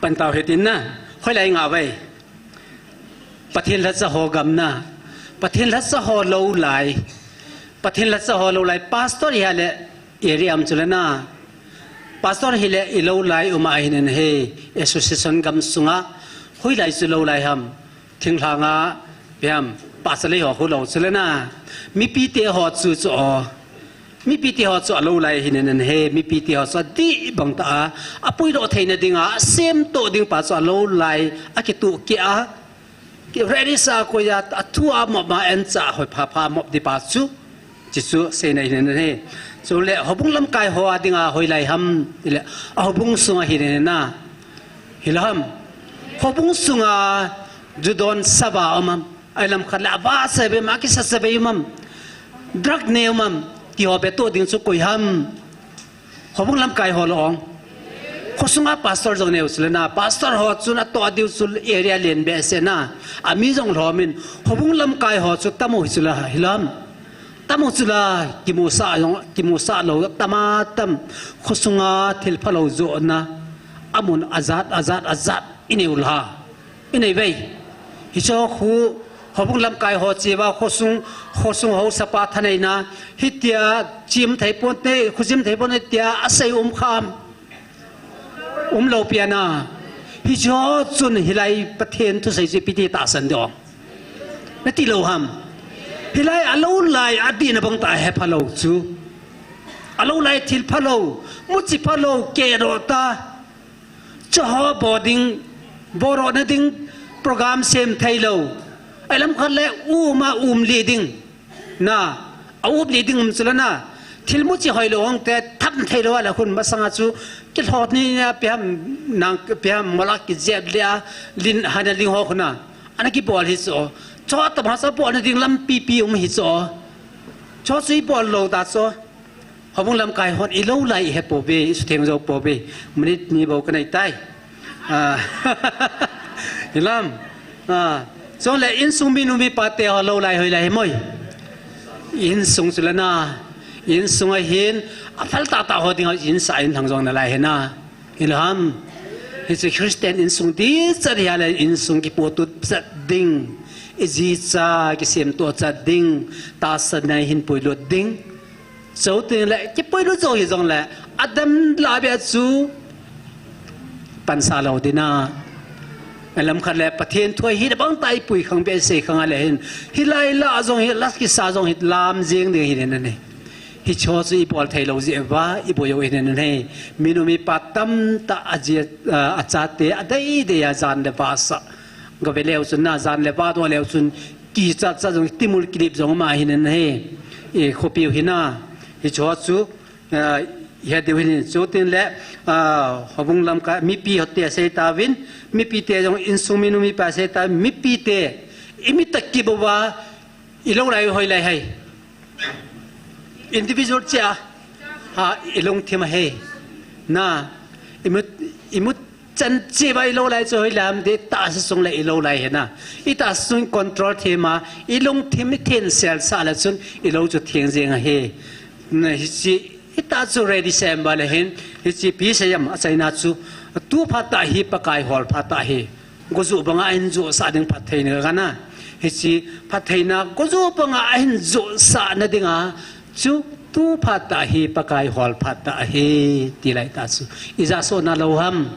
Pan tau hitin na, hoilai nga vei. Pathen lhacha ho gam na, Pathen lhacha ho lou lai, Pathen lhacha ho lou lai, pastor hi le area am chu le na. Pastor hi le i lou lai um a hin en he, association gam sunga, hoilai chu lou lai ham. Thinglhanga, ipi ham, pachalei ho khu lou chu le na. Mipi te ho chu chu o. Mipi te ho chu a lou lai hin en he, mipi te ho chu a di bang ta a. A puidoh theina dinga, a semtoh ding pa chu a lou lai, a kitu ke a. Ki ready sa ko ya, a thu a mop ma en cha hoi pha pha mop di pa chu. Chi chu seina hin en he. Chu le houbung lamkai ho a dinga hoilai ham, ti le, a houbung sunga hin en na. Hilou ham. Houbung sunga ju don saba um am. Ai lam khat le a va sebe ma ki sa sebe um am. Drug ne um am. Ti ho be to ding chu koi ham. Houbung lamkai ho lou ong. Khosunga pastor jong neu chu le na. Pastor ho chu na to a diu chu area len be se na. A mi jong lou min. Houbung lamkai ho chu tam u hi chu la hilou ham. Tam u chu la kimu sa jong, kimu sa lou tam a tam. Khosunga thil pha lou jo na. A mun a jat, a jat, a jat. I neu la. I nei vei. Hicho khu, houbung lamkai ho chi va khosung, khosung ho sapa thaneina. Hitia chim thei pon te, khu chim thei pon te tia a sei um kham. Um lou pian a. Hicho chun hilai Pathen thusei chu ipi ti tahsan ding. Na ti lou ham. Hilai a lou lai a dihna bang ta he pha lou chu. A lou lai thil pha lou, muchi pha lou, ke ro ta. Chu ho bo ding, bo ro na ding program sem thei lou. Ai lam khat le um a um li ding. Na, a up li ding um chu la na. Thil muchi hoi lou hong te tham thei lou a la khun masanga chu. Ki lhot ni na ipi ham nang ipi ham mola ki jep le a lin hana ling ho khuna. Ana ki bol hi chu. Chu ta ma sa bol na ding lam pi pi um hi chu. Chu chu i bol lou ta chu. Houbung lamkai hon i lou lai i he po ve, i sutheng jou po ve. Minute ni bou ka nei tai. Ah. Hilam. Ah. Chule insung minu mipa te ho lou lai hoilai he moi. Insung chu le na. Insung a hin a phal tah tah ho ding a insa in thang jong na lai he na. Hilou ham. Hichu Christian insung ti chat hi a le insung kipo tu chat ding. I ji cha kisem to chat ding. Tahsan nei hin pui lut ding. Chuteng le, kipuilut jou hi jong le, a dam la bia chu, pansa lou ding a. A lam khat le, Pathen thu hi bang ta i pui khang bia sei khang a le hin. Hilai la jong hi, la kisa jong hi, lam jing ding hi nen ne. Hicho chu i bol thei lou ji va, i bol jou hi nen ne. Minu mipa tam ta a ji, a, a chate, a dei dei a jan le va sa. Ga ve leu chun na jan le va do leu chun ki cha cha jong timul kilip jong ma hin en he. E khopiu hina. Hicho chu, ah, he deu hin chuteng le, ah, houbung lamkai mipi ho te sei ta vin, mipi te jong insung minu mipa sei ta, mipi te i mi tak ki bo va i lou lai hoilai hai. Individual chia, ha, i lungthim a he. Na, i mut, i mut chan chi va i lou lai chu hoilai ham ti tahsa sung le i lou lai he na. I tahsa sung control thei ma, i lungthim i theng sel sa le chun i lou chu theng jeng a he. Na hichi, i ta chu ready sem va le hin, hichi pi se yam a China chu, tu phat ta hi Pakai hol phat ta hi. Go ju banga in ju sa ding phat thei ni ka na. Hiche phattheina gojo panga ahin josah na dinga chu tu phat tah hi Pakai hol phat tah ahi ti lai tah chu. Ija sohna lou ham.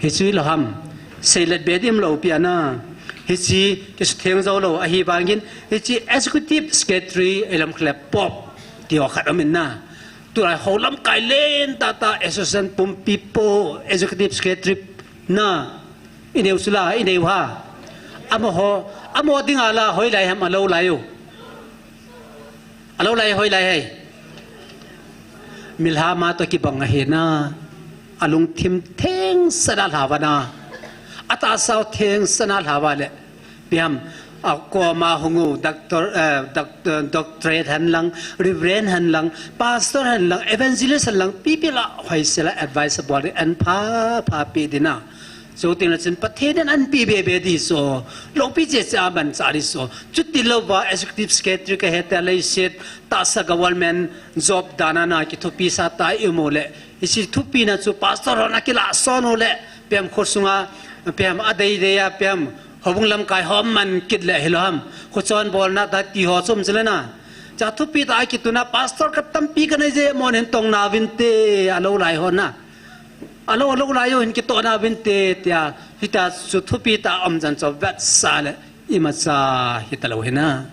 Hichu lou ham. Seilet be dim lou pi ana. Hiche kisutheng jou lou ahi vangin hiche executive secretary ilam khle pop ti ho khat um in na. Tulai ho lamkai len tah tah association pumpi po executive secretary na. I neu sula, i neu ha. Amaho, amaho dinga la hoilai ham alou lai u. Alou lai hoilai hai. Milham a toh kibang ahi na. Alungthim thengsel a lhava na. Atahsa u thengsel a lhava le. Ipi ham, akoma hung u, doctor, eh, doc-, eh, doctorate hen lang, reverend hen lang, pastor hen lang, evangelist hen lang, ipi ipi la, hoisel a advice abol ding, an pha, pha pe ding na. Chuteng le chun Pathen in an pe be be ding chu, loupi cheh cheh a manchah ding chu. Chuti louva, executive secretary kahi tia leiset, tahsa government job dan a na kithupi sa tah i um u le, hiche thupina chu pastor hon akilah son u le, ipi ham khosunga, ipi ham adei dei a, ipi ham houbung lamkai ho man kit le hilou ham. Khochon bolna tah ti ho chu um chu le na. Cha thupi tah a kituna pastor khat tampi kanei je mo nen tong na vinte, alou lai ho na. Alou, alou lai u hin kitoh na vinte, tia, hitia chu thupi tah a um chan chu vetsah le, imacha hita lou hi na.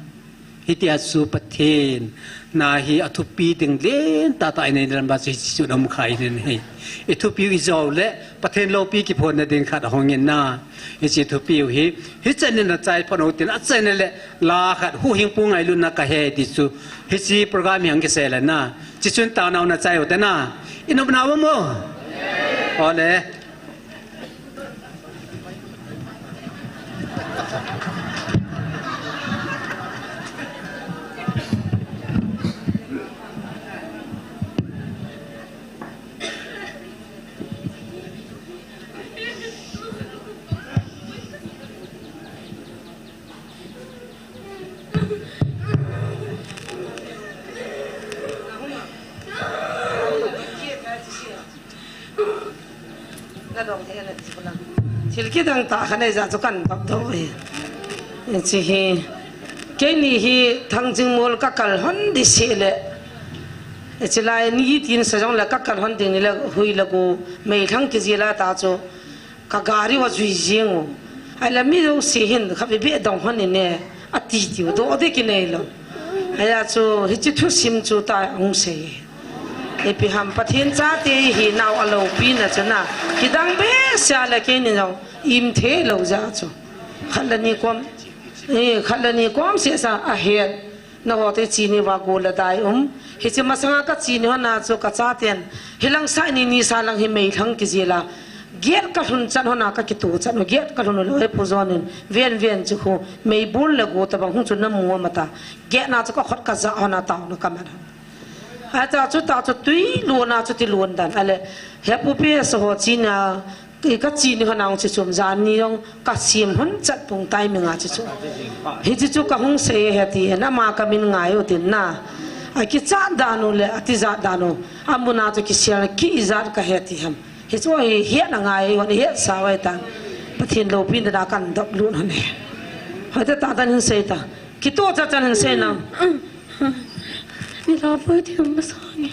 Hitia chu Pathen na hi athupi ding len tah tah inei lam ba chu hiche chu um kha inen hi. I thupi u i jou le Pathen loupi kiphonna ding khat ahung in na. Hiche thupi u hi, hichan in achai phot u tin, achan le la khat huhhingpu ngailutna kahi ti chu. Hiche program hi hung kisei le na. Hiche chun taona u na chai u te na. I nopna um mo. Ole. Thil kidang tah khat nei ja chu kan dop dop e. Hiche hi, keini hi Thangjing mol ka kal hon ding seh le. Hiche lai ni tin sa jong le ka kal hon ding ni le hui le go meilhang kijil a ta chu. Ka gari va jui jing u. Ahile mi jouse hin khatvei beh dong hon in e, ati tiu doh ding kinei lou. Ahia chu hiche thusim chu ta hung sei. Ipi ham Pathen chate hi nau aloupina chu na. Kidang behseh le keini jong im thei lou jeh chu. Khat le ni kom, eh, khat le ni kom seh sa ahet. Nangho te chini uva gol le dai um. Hiche masanga ka chini hon a chu ka chaten. Hilang sa ni ni sa lang hi meilhang kijil a. Gate ka lhun chan hon a ka kitoh chan u. Gate ka lhun u le Pu John in. Ven ven chu khu. Meibol le go tabang hung chu na mu am ata. Gate na chu ka khut ka jah hon a taona ka man. Acha chu ta chu tui lon a chu ti lon dan. Ahile. He Pu P S ho chini a. Ka, ka chini hon a hung chi chom jan ni jong ka sim hon chat pung timing a chi chu. Hiche chu ka hung sei ahi ti, ama ka min ngai u tin na. Akichat dan u le, atijat dan u. Amun a chu kisel na ki ijat kahi ti ham. Hichu hi het na ngai, hon het sa vai ta. Pathen loupina ding a kan dop lut hon e. Hoi ta ta dan hin sei ta. Kitoh cha chan hin sei na. Nilhah vo, iti um masang e.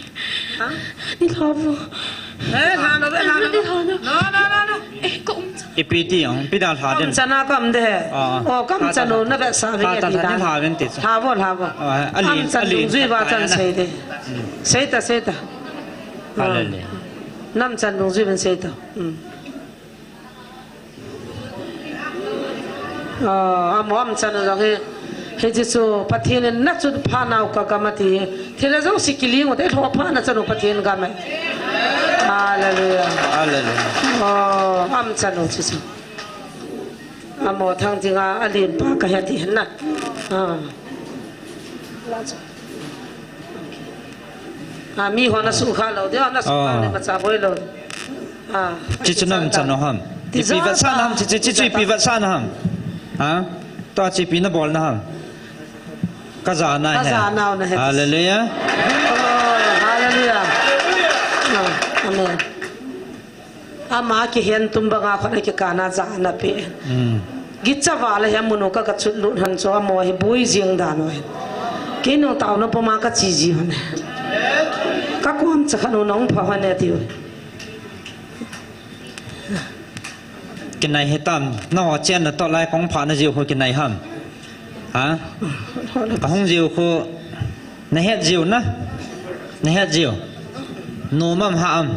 Ha? Nilhah vo. Eh, lhah lo, eh, lhah lo. Nilhah lo. No, no, no, no. Eh, ka um chan. Ipi ti ang, ipi dang lhah den. Ka um chan a ka um de he. Ah. Oh, ka um chan u na vetsah ve ti dan. Lhah ven ti chu. Lhah vo, lhah vo. Ah, ali, um chan ali, dungjui va chan sei de. Hmm. Sei ta, sei ta. Hallelujah. Na um chan dungjui ven sei ta. Hmm. Ah, amo um chan u jong hi, hiche chu Pathen in na chun pha nau ka gam ati hi. Thil a jouse kiling u te lho pha na chan u Pathen gam e. Hallelujah. Hallelujah. Oh, um chan u chu chu. Amo Thangjing a alen pa kahi ti hin na. Ah. Ah, mi ho na sukha lou, dia na sukha lou, imacha boi lou. Ah, hiche chu na um chan u ham. Ipi vetsahna ham, hiche, hiche chu ipi vetsahna ham. Ha? Tua chu ipi na bolna ham. Ka jana he. Ka jana u na he. Hallelujah. Oh, hallelujah. Ah, amen. Ama kihen tum banga khut a kikana jana pe. Hmm. Gicha val a hi amun u ka, ka chut lut han chu amo hi bui jing dan u hin. Kei nung taona puma ka chi ji hon e. Ka kom cha khan u nung pha hon e tiu. Kinai hitam, na ho chen na to lai kong pha na jiu khu kinai ham. Ha? Ka hung jiu khu na het jiu na. Na het jiu. Nu mam ha am.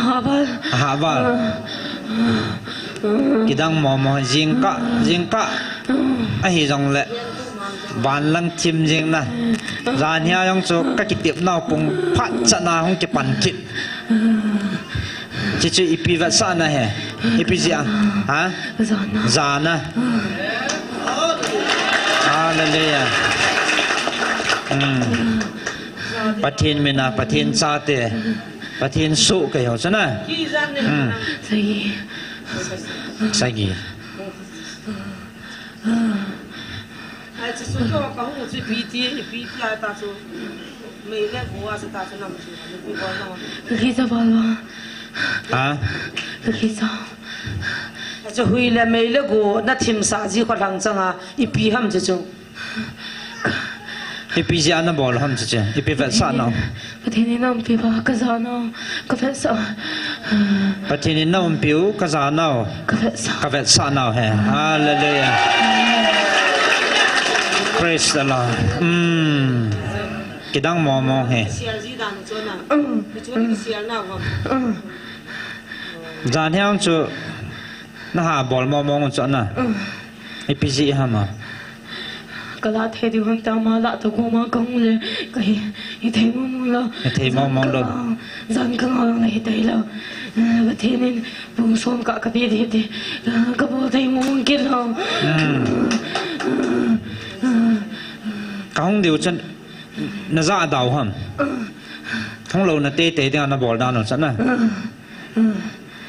Ha val. Ha val. Kidang mo mo jing ka, jing ka. Ahi jong le. Van lang thim jing na. Jan hia jong chu ka kitip nau pung phat cha na hung kipan kit. Chichu ipi vetsahna he. Ipi jia. Ha? Jana. Jana. Hallelujah. Hmm. Pathen mina, Pathen chate. Pathen su kei ho chana. Hmm. Sagi. Sagi. Ai, chu chu chu ka hung chu P T, P T a ta chu. Mei le go a chu ta chu nam chu. Ni bol na. Ka khi sa bol ba. Ha? Ka khi sa. Ai, chu hui le mei le go na thim sa ji kho lang chang a, ipi ham chu chu. Ipi jia na bol ham chu chu. Ipi vetsah nau. Pathen in na umpi uva ka ja nau, ka vetsah. Pathen in na umpi u ka ja nau. Ka vetsah. Ka vetsah nau he. Hallelujah. Praise the Lord. Mm. Kidang mo mo he. Sial ji dan chu na. Mm. Chu ni sial na wa. Mm. Jan hiang chu na ha bol mo mo chu na. Mm. Ipi ji ham a. Ka la thei diu ham ta ma la to ko ma kong le ka hi, hi thei mo mo lo. Hi thei mo mo lo. Jan ka ngau le hi thei lo. Eh, Pathen in pung som ka ka pe di di. Eh, ka bol thei mo mo kit lo. Hmm. Ka hung diu chan na ja dau ham. Hung lo na te te ding na bol dan lo chan na.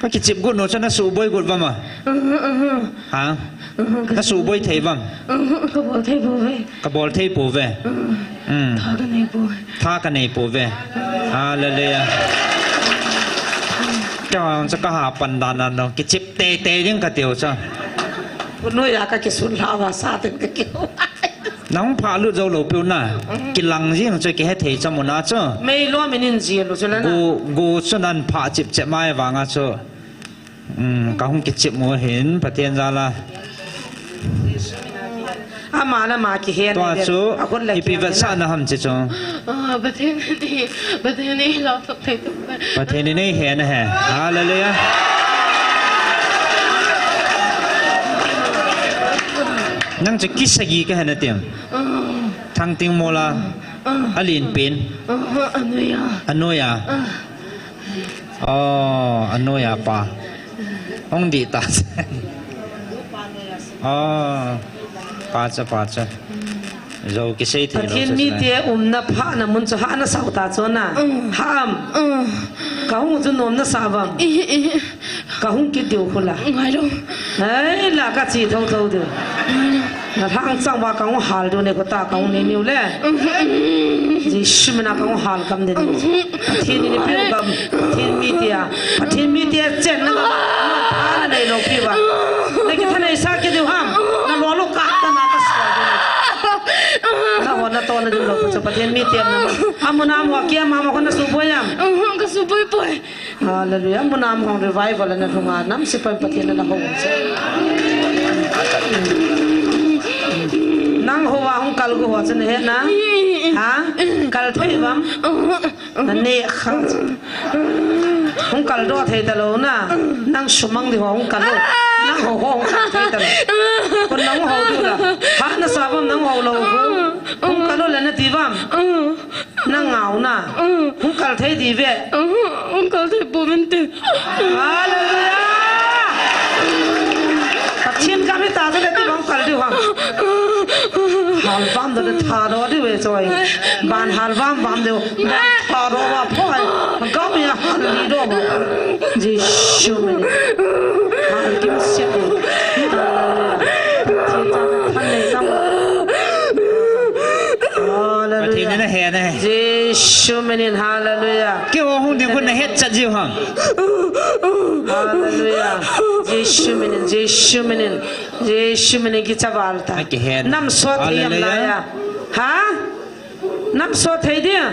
Ka kichip gu no cha na suboi gu va ma. Aha, aha. Ha? Aha, ka Na suboi thei vam. Aha, ka bol thei po ve. Ka bol thei po ve. Mm. Mm. Tha ka nei po ve. Tha ka nei po ve. Hallelujah. Ka cha ka ha pan dan na no. Kichip te te ding ka teo cha. Ko no ya ka kisun la va sa ten ka keu. Nang pha lut jou lou piu na. Mm. Kilang jing chu kihe thei cha mu na chu. Mei lo min in ji lu chu la na. Gu, gu chu nan pha chip chep mai vang a chu. Mm, ka hung kichip mu hin Pathen jal a. Ama na ma kihe Tua ne chu a khun la ipi kiang vetsah na. Na ham chi chu. Ah, Pathen ni, Pathen ni la sok thei tu. Pathen ni nei he na he. Hallelujah. Nang chu kisagi ka he na tim. Ah. Thang ting mo la. Ah. A lin pin. Ah, a noi a. A noi a. Ah. Oh, a noi a pa. Hong di ta. Oh, pa cha, pa cha. Zo kisei thei lo Pathen cha mi cha. Te umna pha na mun chu ha na sau ta chu na. Mm. Ha am. Mm. Ka hung chu nom na sa vam. Eh, eh. Ka hung kit diu khu la. Ngai lo. Ai, la ka chi tho tho diu. Ngai lo. Na hang chang va ka hung hal diu ne ko ta ka hung ne niu le. Jesu mina ka hung hal kam de ni. Pathen ni piu kam. Pathen mi tia. Pathen mi tia chen na ka. Na tha na nei lo pi va. Na ki tha nei sa ki diu ham. Na lo lo ka ta na ka sa diu. Na ho na to na diu lo ko Pathen mi tia na. Amu na mo kia ma ma ko na suboi am. Ka suboi poi. Hallelujah. Munam hong revival na hunga nam sipai Pathen na ho. Nang ho wa hong kal gu ho chen he na. Ha? Kal thei vam. Na ne kha. Hong kal do thei ta lo na. Nang sumang di ho hong kal lo. Nang ho ho hong kal thei ta lo. Kon nang ho du la. Ha na sa vam nang ho lo ho. Hong kal lo la na ti vam. Nang ngau na. Mm. Hung kal thei di ve. Mm, hung kal thei po mente. Hallelujah. Pathen ka mi ta le ti bang kal di ham. Hal vam do le tha do di ve choi. Ban hal vam vam de. Ban tha do va pho hai. Ka mi hal li do va. Jesu me. Hal kim sia. Hallelujah. Pathen ta than le tam. Hallelujah. Pathen na he na he. Jesu. Jesu minin, hallelujah. Keiho hung ding khu nahet chat jiu ham. Hallelujah. Jesu minin, Jesu minin, Jesu minin kicha val ta. Akihen. Nam sot thei am? Hallelujah. Laiya. Ha? Nam sot thei dia.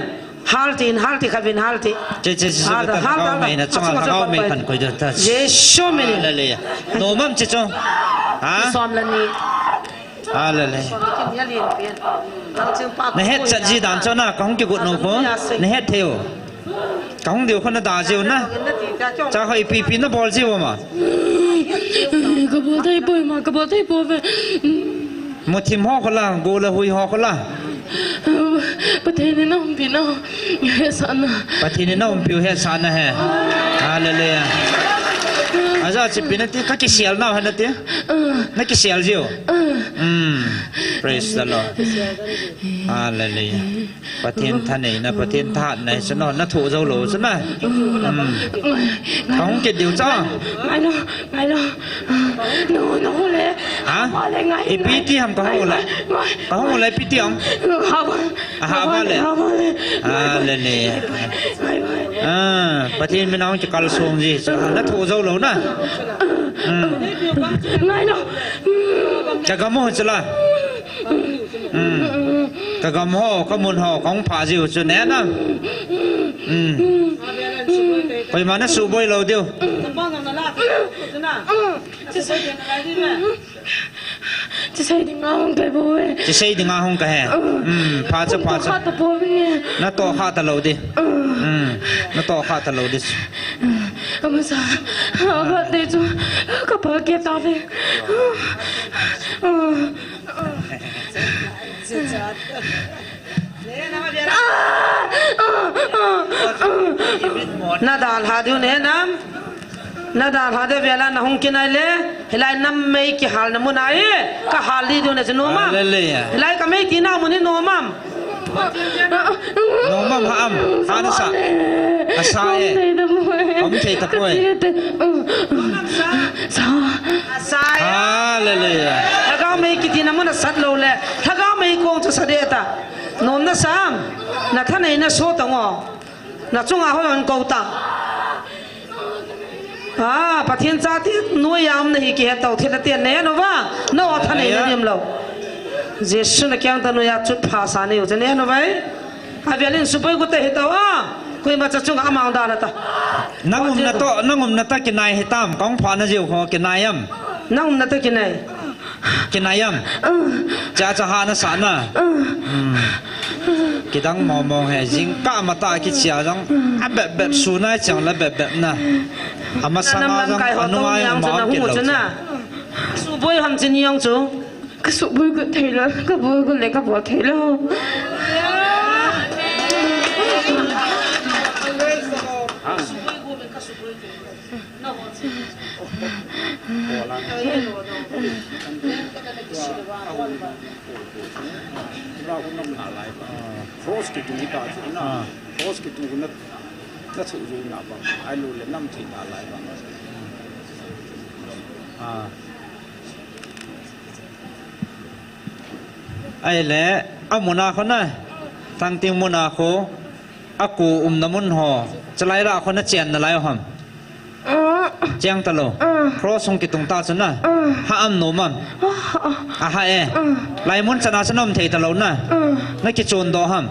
Hal tin, hal ti khavin, hal ti. Che, che, che, hal ta, hal ta, hal ta. Lhagao mei na chunga, lhagao mei khan koi ta. Jesu minin. Hallelujah. Nom am che chu. Ha? Som le ni. Hallelujah. Nahet chat ji dan chu na, kahung kigot nau khu. Nahet thei u. Kahung diu khu nada jiu na. Cha hoi pi pi nabol jiu ma. Kabol thei poi ma, kabol thei poi ve. Muthim ho khu la, go le hui ho khu la. Pathen in naumpi nau hetsahna. Pathen in naumpiu hetsahna he. Hallelujah. Aja chipi nati, kakisel nau he nati. Ah. Nakisel jiu. Ah. Mm. Praise the Lord. Hallelujah. Pathen thaneina, Pathen thahatna hi chu na, nathoh jou lou chu na. Mm. Kahung kit diu cha. Ngai lo, ngai lo. No, no le. Ha? Hava le ngai. Ipi ti ham kahung le? Ngai, ngai. Kahung le ipi ti ham? Hava. Aha, hava le. Hava le. Ah, le le. Ngai, ngai. Ah, Pathen mina hung kikal song ji chu. Nathoh jou lou na. Mm. Ngai lo. Kagam u chu la. Mm. Kagam ho, kamun ho, kahung pha jiu chu ne na. Mm. Koima nasuhboi lou diu. Chisei dinga hung kahi bou e. Chisei dinga hung kahi. Mm, pha cha, pha cha. Natoh kha talou di. Mm, natoh kha talou di. Amasa, abat te chu, kapha kei tave. Nadalha diu ne nam. Nadalha diu vela nahung kinai le. Hilai nam mei kihalna mun a hi. Kahal di diu ne chu nom am. Hallelujah. Hilai kamei tina mun hi nom am. Nom am, ha am. Ha nasa. Asa e. Hom thei tapoi. Sa. Sa e. Hallelujah. Lhagao mei kitina mun a sat lou le. Lhagao mei kong chu sa de ta. Nom nasa am. Nathaneina so tang o. Nachunga hoi hon kou ta. Ah, Pathen chate noiya um nahi kihet tau thil ati nahet uva. Nao thaneina dim lou. Jesu na kiang ta noiya chutpha sa nei u chu nahet uva. Avel in suboi gu ta hi tau a. Koima cha chunga amang da la ta. Nang umna toh, nang umna toh kinai hitam, kahung phana jiu ho kinai am. Nang umna toh kinai. Kinai am? Cha cha ha nasa na. Mm. Kidang mong mong he, jingkah matah kichia jong. A bep bep sunai chang la bep bep na. Amasanga jong, anunga jong mong kilou chu. Suboi ham chin jong chu. Kasuboi got thei lou, kaboi got le kabol thei lou. Cross kitung hi ta chu na. Cross kitung na, na chu ju na ba. Ai lu le nam thei ta lai ba. Ah. Ahile, amun a khu na, Thangting mun a khu, aku umna mun ho, chalai lah khu na chen nalai u ham. Cheng talou. Cross hung kitung ta chu na. Ha am nom am. Aha e. Laimun chan a chu na um thei talou na. Na kichon doh ham.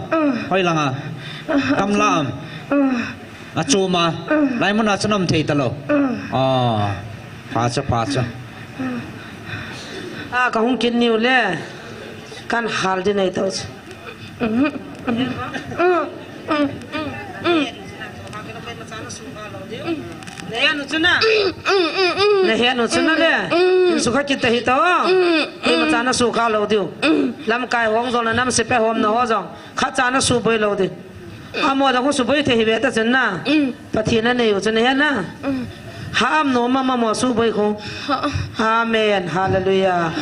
Hoi langa. Gamla am. Achom a. Laimun a chu na um thei talou. Oh. Pha chu, pha chu. A, kahung kit niu le. Kan hal di nei tau chu. Nahet u chu na. Nahet u chu na le. Insukha kit ta hi tau. Koima cha na sukha lou diu. Lamkai hong jong le nam sepai hom na ho jong. Khat cha na suboi lou di. Amo jong khu suboi thei hi ve ta chun na. Pathen a nei u chu nahet na. Ha am nom am amo suboi khu. Amen. Hallelujah.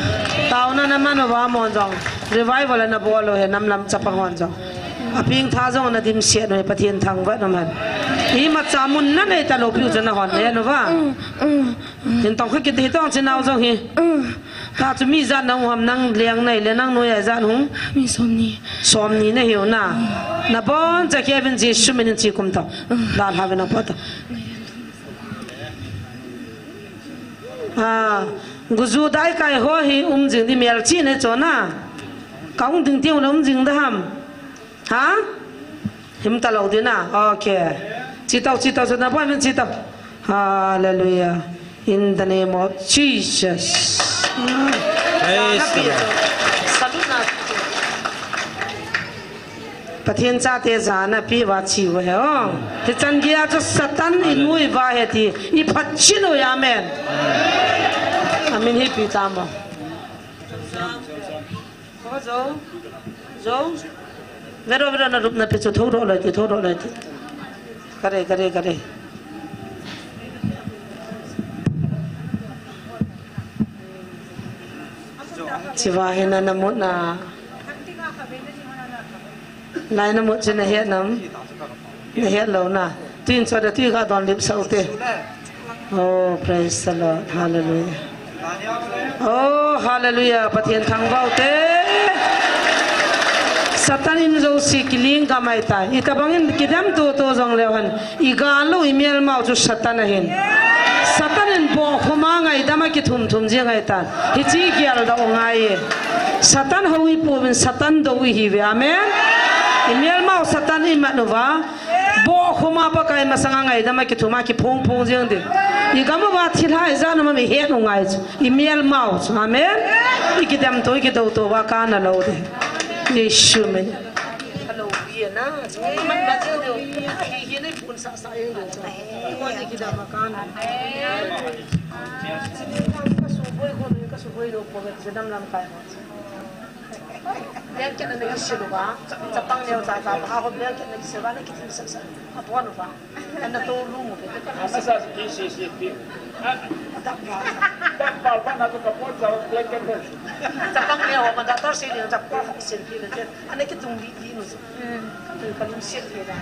Taona na man uva amon jong. Revival na bol u he nam lam chapang hon jong. Apeng tha jong na dimset u he Pathen thangvah na man. Imacha mun na nei talou piu chu nahon nahet uva. Hin tong khu kit hi tong chin nau jong hi. Ka chu mi ijat na um ham, nang leng nai le nang noi a ijat hung? Mi somni. Somni nahiu na. Naboncha kei vin Jesu min in che kum tao. Dalha vin nang pot tao. Ah, guju dai kai ho hi um jing di, melchih na chon a. Ka hung ding teng le um jing da ham. Ha? Him talou ding a. Okay. Che tao, che tao, che tao, appointment che tao. Hallelujah. In the name of Jesus. Praise the Lord. Salute na. Pathen chate jana pi va chi va he o. Hichan gei a chu Satan i nui va he ti. I phat chin u, amen. Amen hi pi ta mo. Ko jo, jo. Vero, vero, na rup na pe chu tho ro lai ti, tho ro lai ti. Kare, kare, kare. Chiva hina na mut na. Lai na mut chu na het nam. Na het lou na. Tin cho da ti ka don lip sau te. Oh, praise the Lord. Hallelujah. Oh, hallelujah. Pathen thangvah u te. Satan in jouse kiling gam ahi tai. Itabang in kidem to to jong leu hen. I gal u, i melmau chu Satan ahin. Satan in bohkhum a ngaidam a kithum thum jing ahi tai. Hiche gel da u ngai e. Satan hou i pouvin Satan dou i hiuve. Amen. I melmau Satan i mat uva. Bohkhum a Pakai masanga ngaidam a kithum a kiphong phong jing ding. I gam uva thilha ijat um ham i het u ngai chu. I melmau chu. Amen. I kidem to, i kidou to uva kana lou ding. Jesu min. Hello, Vienna. Hi, hi, nei pun sa, sa, eh, sa. Ko ni kidam a kana. Ka su boi ko, ka su boi lo ko, ka dam lam kai. Blanket na kisel uva, chapang neo cha cha, bang a ho blanket na kisel uva, na kitin sa sa, a bon uva. Ana to lu mo ke. Ana sa ki si si pi. Dak ba. Dak ba ba na to ka pon sa blanket ko. Chapang neo ma da tor si ni chapang si pi le. Ana kitung li li no. Ka lungset le da.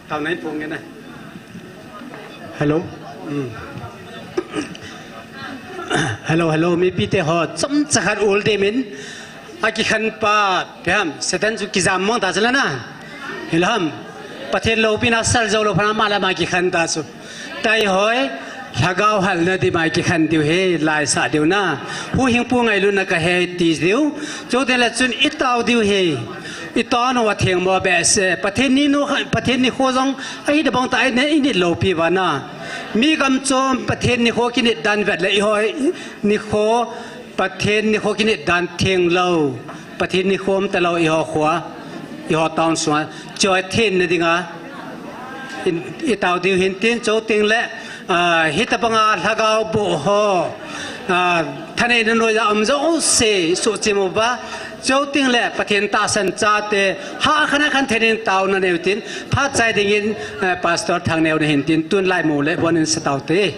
Tao nai pong nge na. Hello. Mm. Hello, hello. Mipi te ho, chomcha khat ul de min. Akikhen pa, ipi ham, Satan chu kijam mong ta chu la na. Hilou ham, Pathen loupina sal jou lou phat a ama le ama kikhen ta chu. Taihoi, lhagao halna ding a kikhen diu ahi, laisah diu na. Huhhingpu ngailutna kahe ti diu. Chuteng le chun i tao diu ahi. I tao nau a theng mo behseh. Pathen ni nu, Pathen nikho jong ahi tabang ta i ne, i nit lou pi uva na. Mi gam chom Pathen nikho kinit dan vet le eiho nikho Pathen nikho kinit dan theng lou, Pathen nikho um talou eiho kho, eiho town sunga, choi thenna dinga, i, i tao diu ahin tin chuteng le, ah, hitabanga lhagao boh ho, ah, thaneina noiya um jouse, suhchim uva, chuteng le Pathen tahsan chate, ha khan a khan thenin taona neiyu tin, phat chai dingin, eh, Pastor Thangneo na hin tin, tun lai mu le, bon in sa tao te.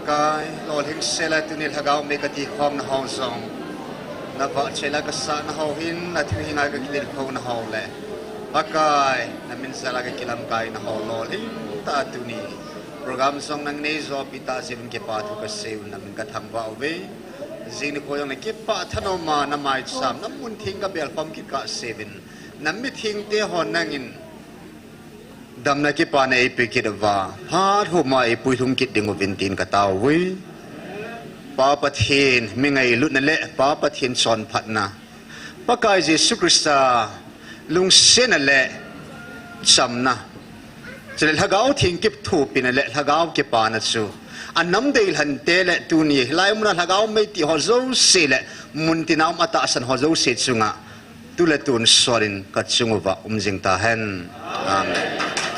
Pakai, lolhing sela tuni lhagao mei kati khomna ho jong, navahchoi la kasahna ho hin, natheng hi ngai kakilel khomna ho le, Pakai, namin jal a kakilamkaina ho lolhing tah a tuni program jong nang neijopi tah jeh un kipa thu kasei un namin kathangvah uve. Jing nikho jong le kipah thanom a namaicham, namun theng kabel khom kit kahseuvin, namithengte ho nangin damna kipana eipeh kit uva, phat homa eipuilhung kit ding uvin tin katao uve. Pa Pathen mi ngailutna le Pa Pathen chonphatna, Pakai Jesu Christa lungsetna le chamna, chule Lhagao Theng kithopina le Lhagao kipana chu anam deilhante le tuni hilai muna lhagao mei ti ho jouse le muntina um atahsan ho jouse chunga tu le tun solin kachung uva um jing tahen. Amen.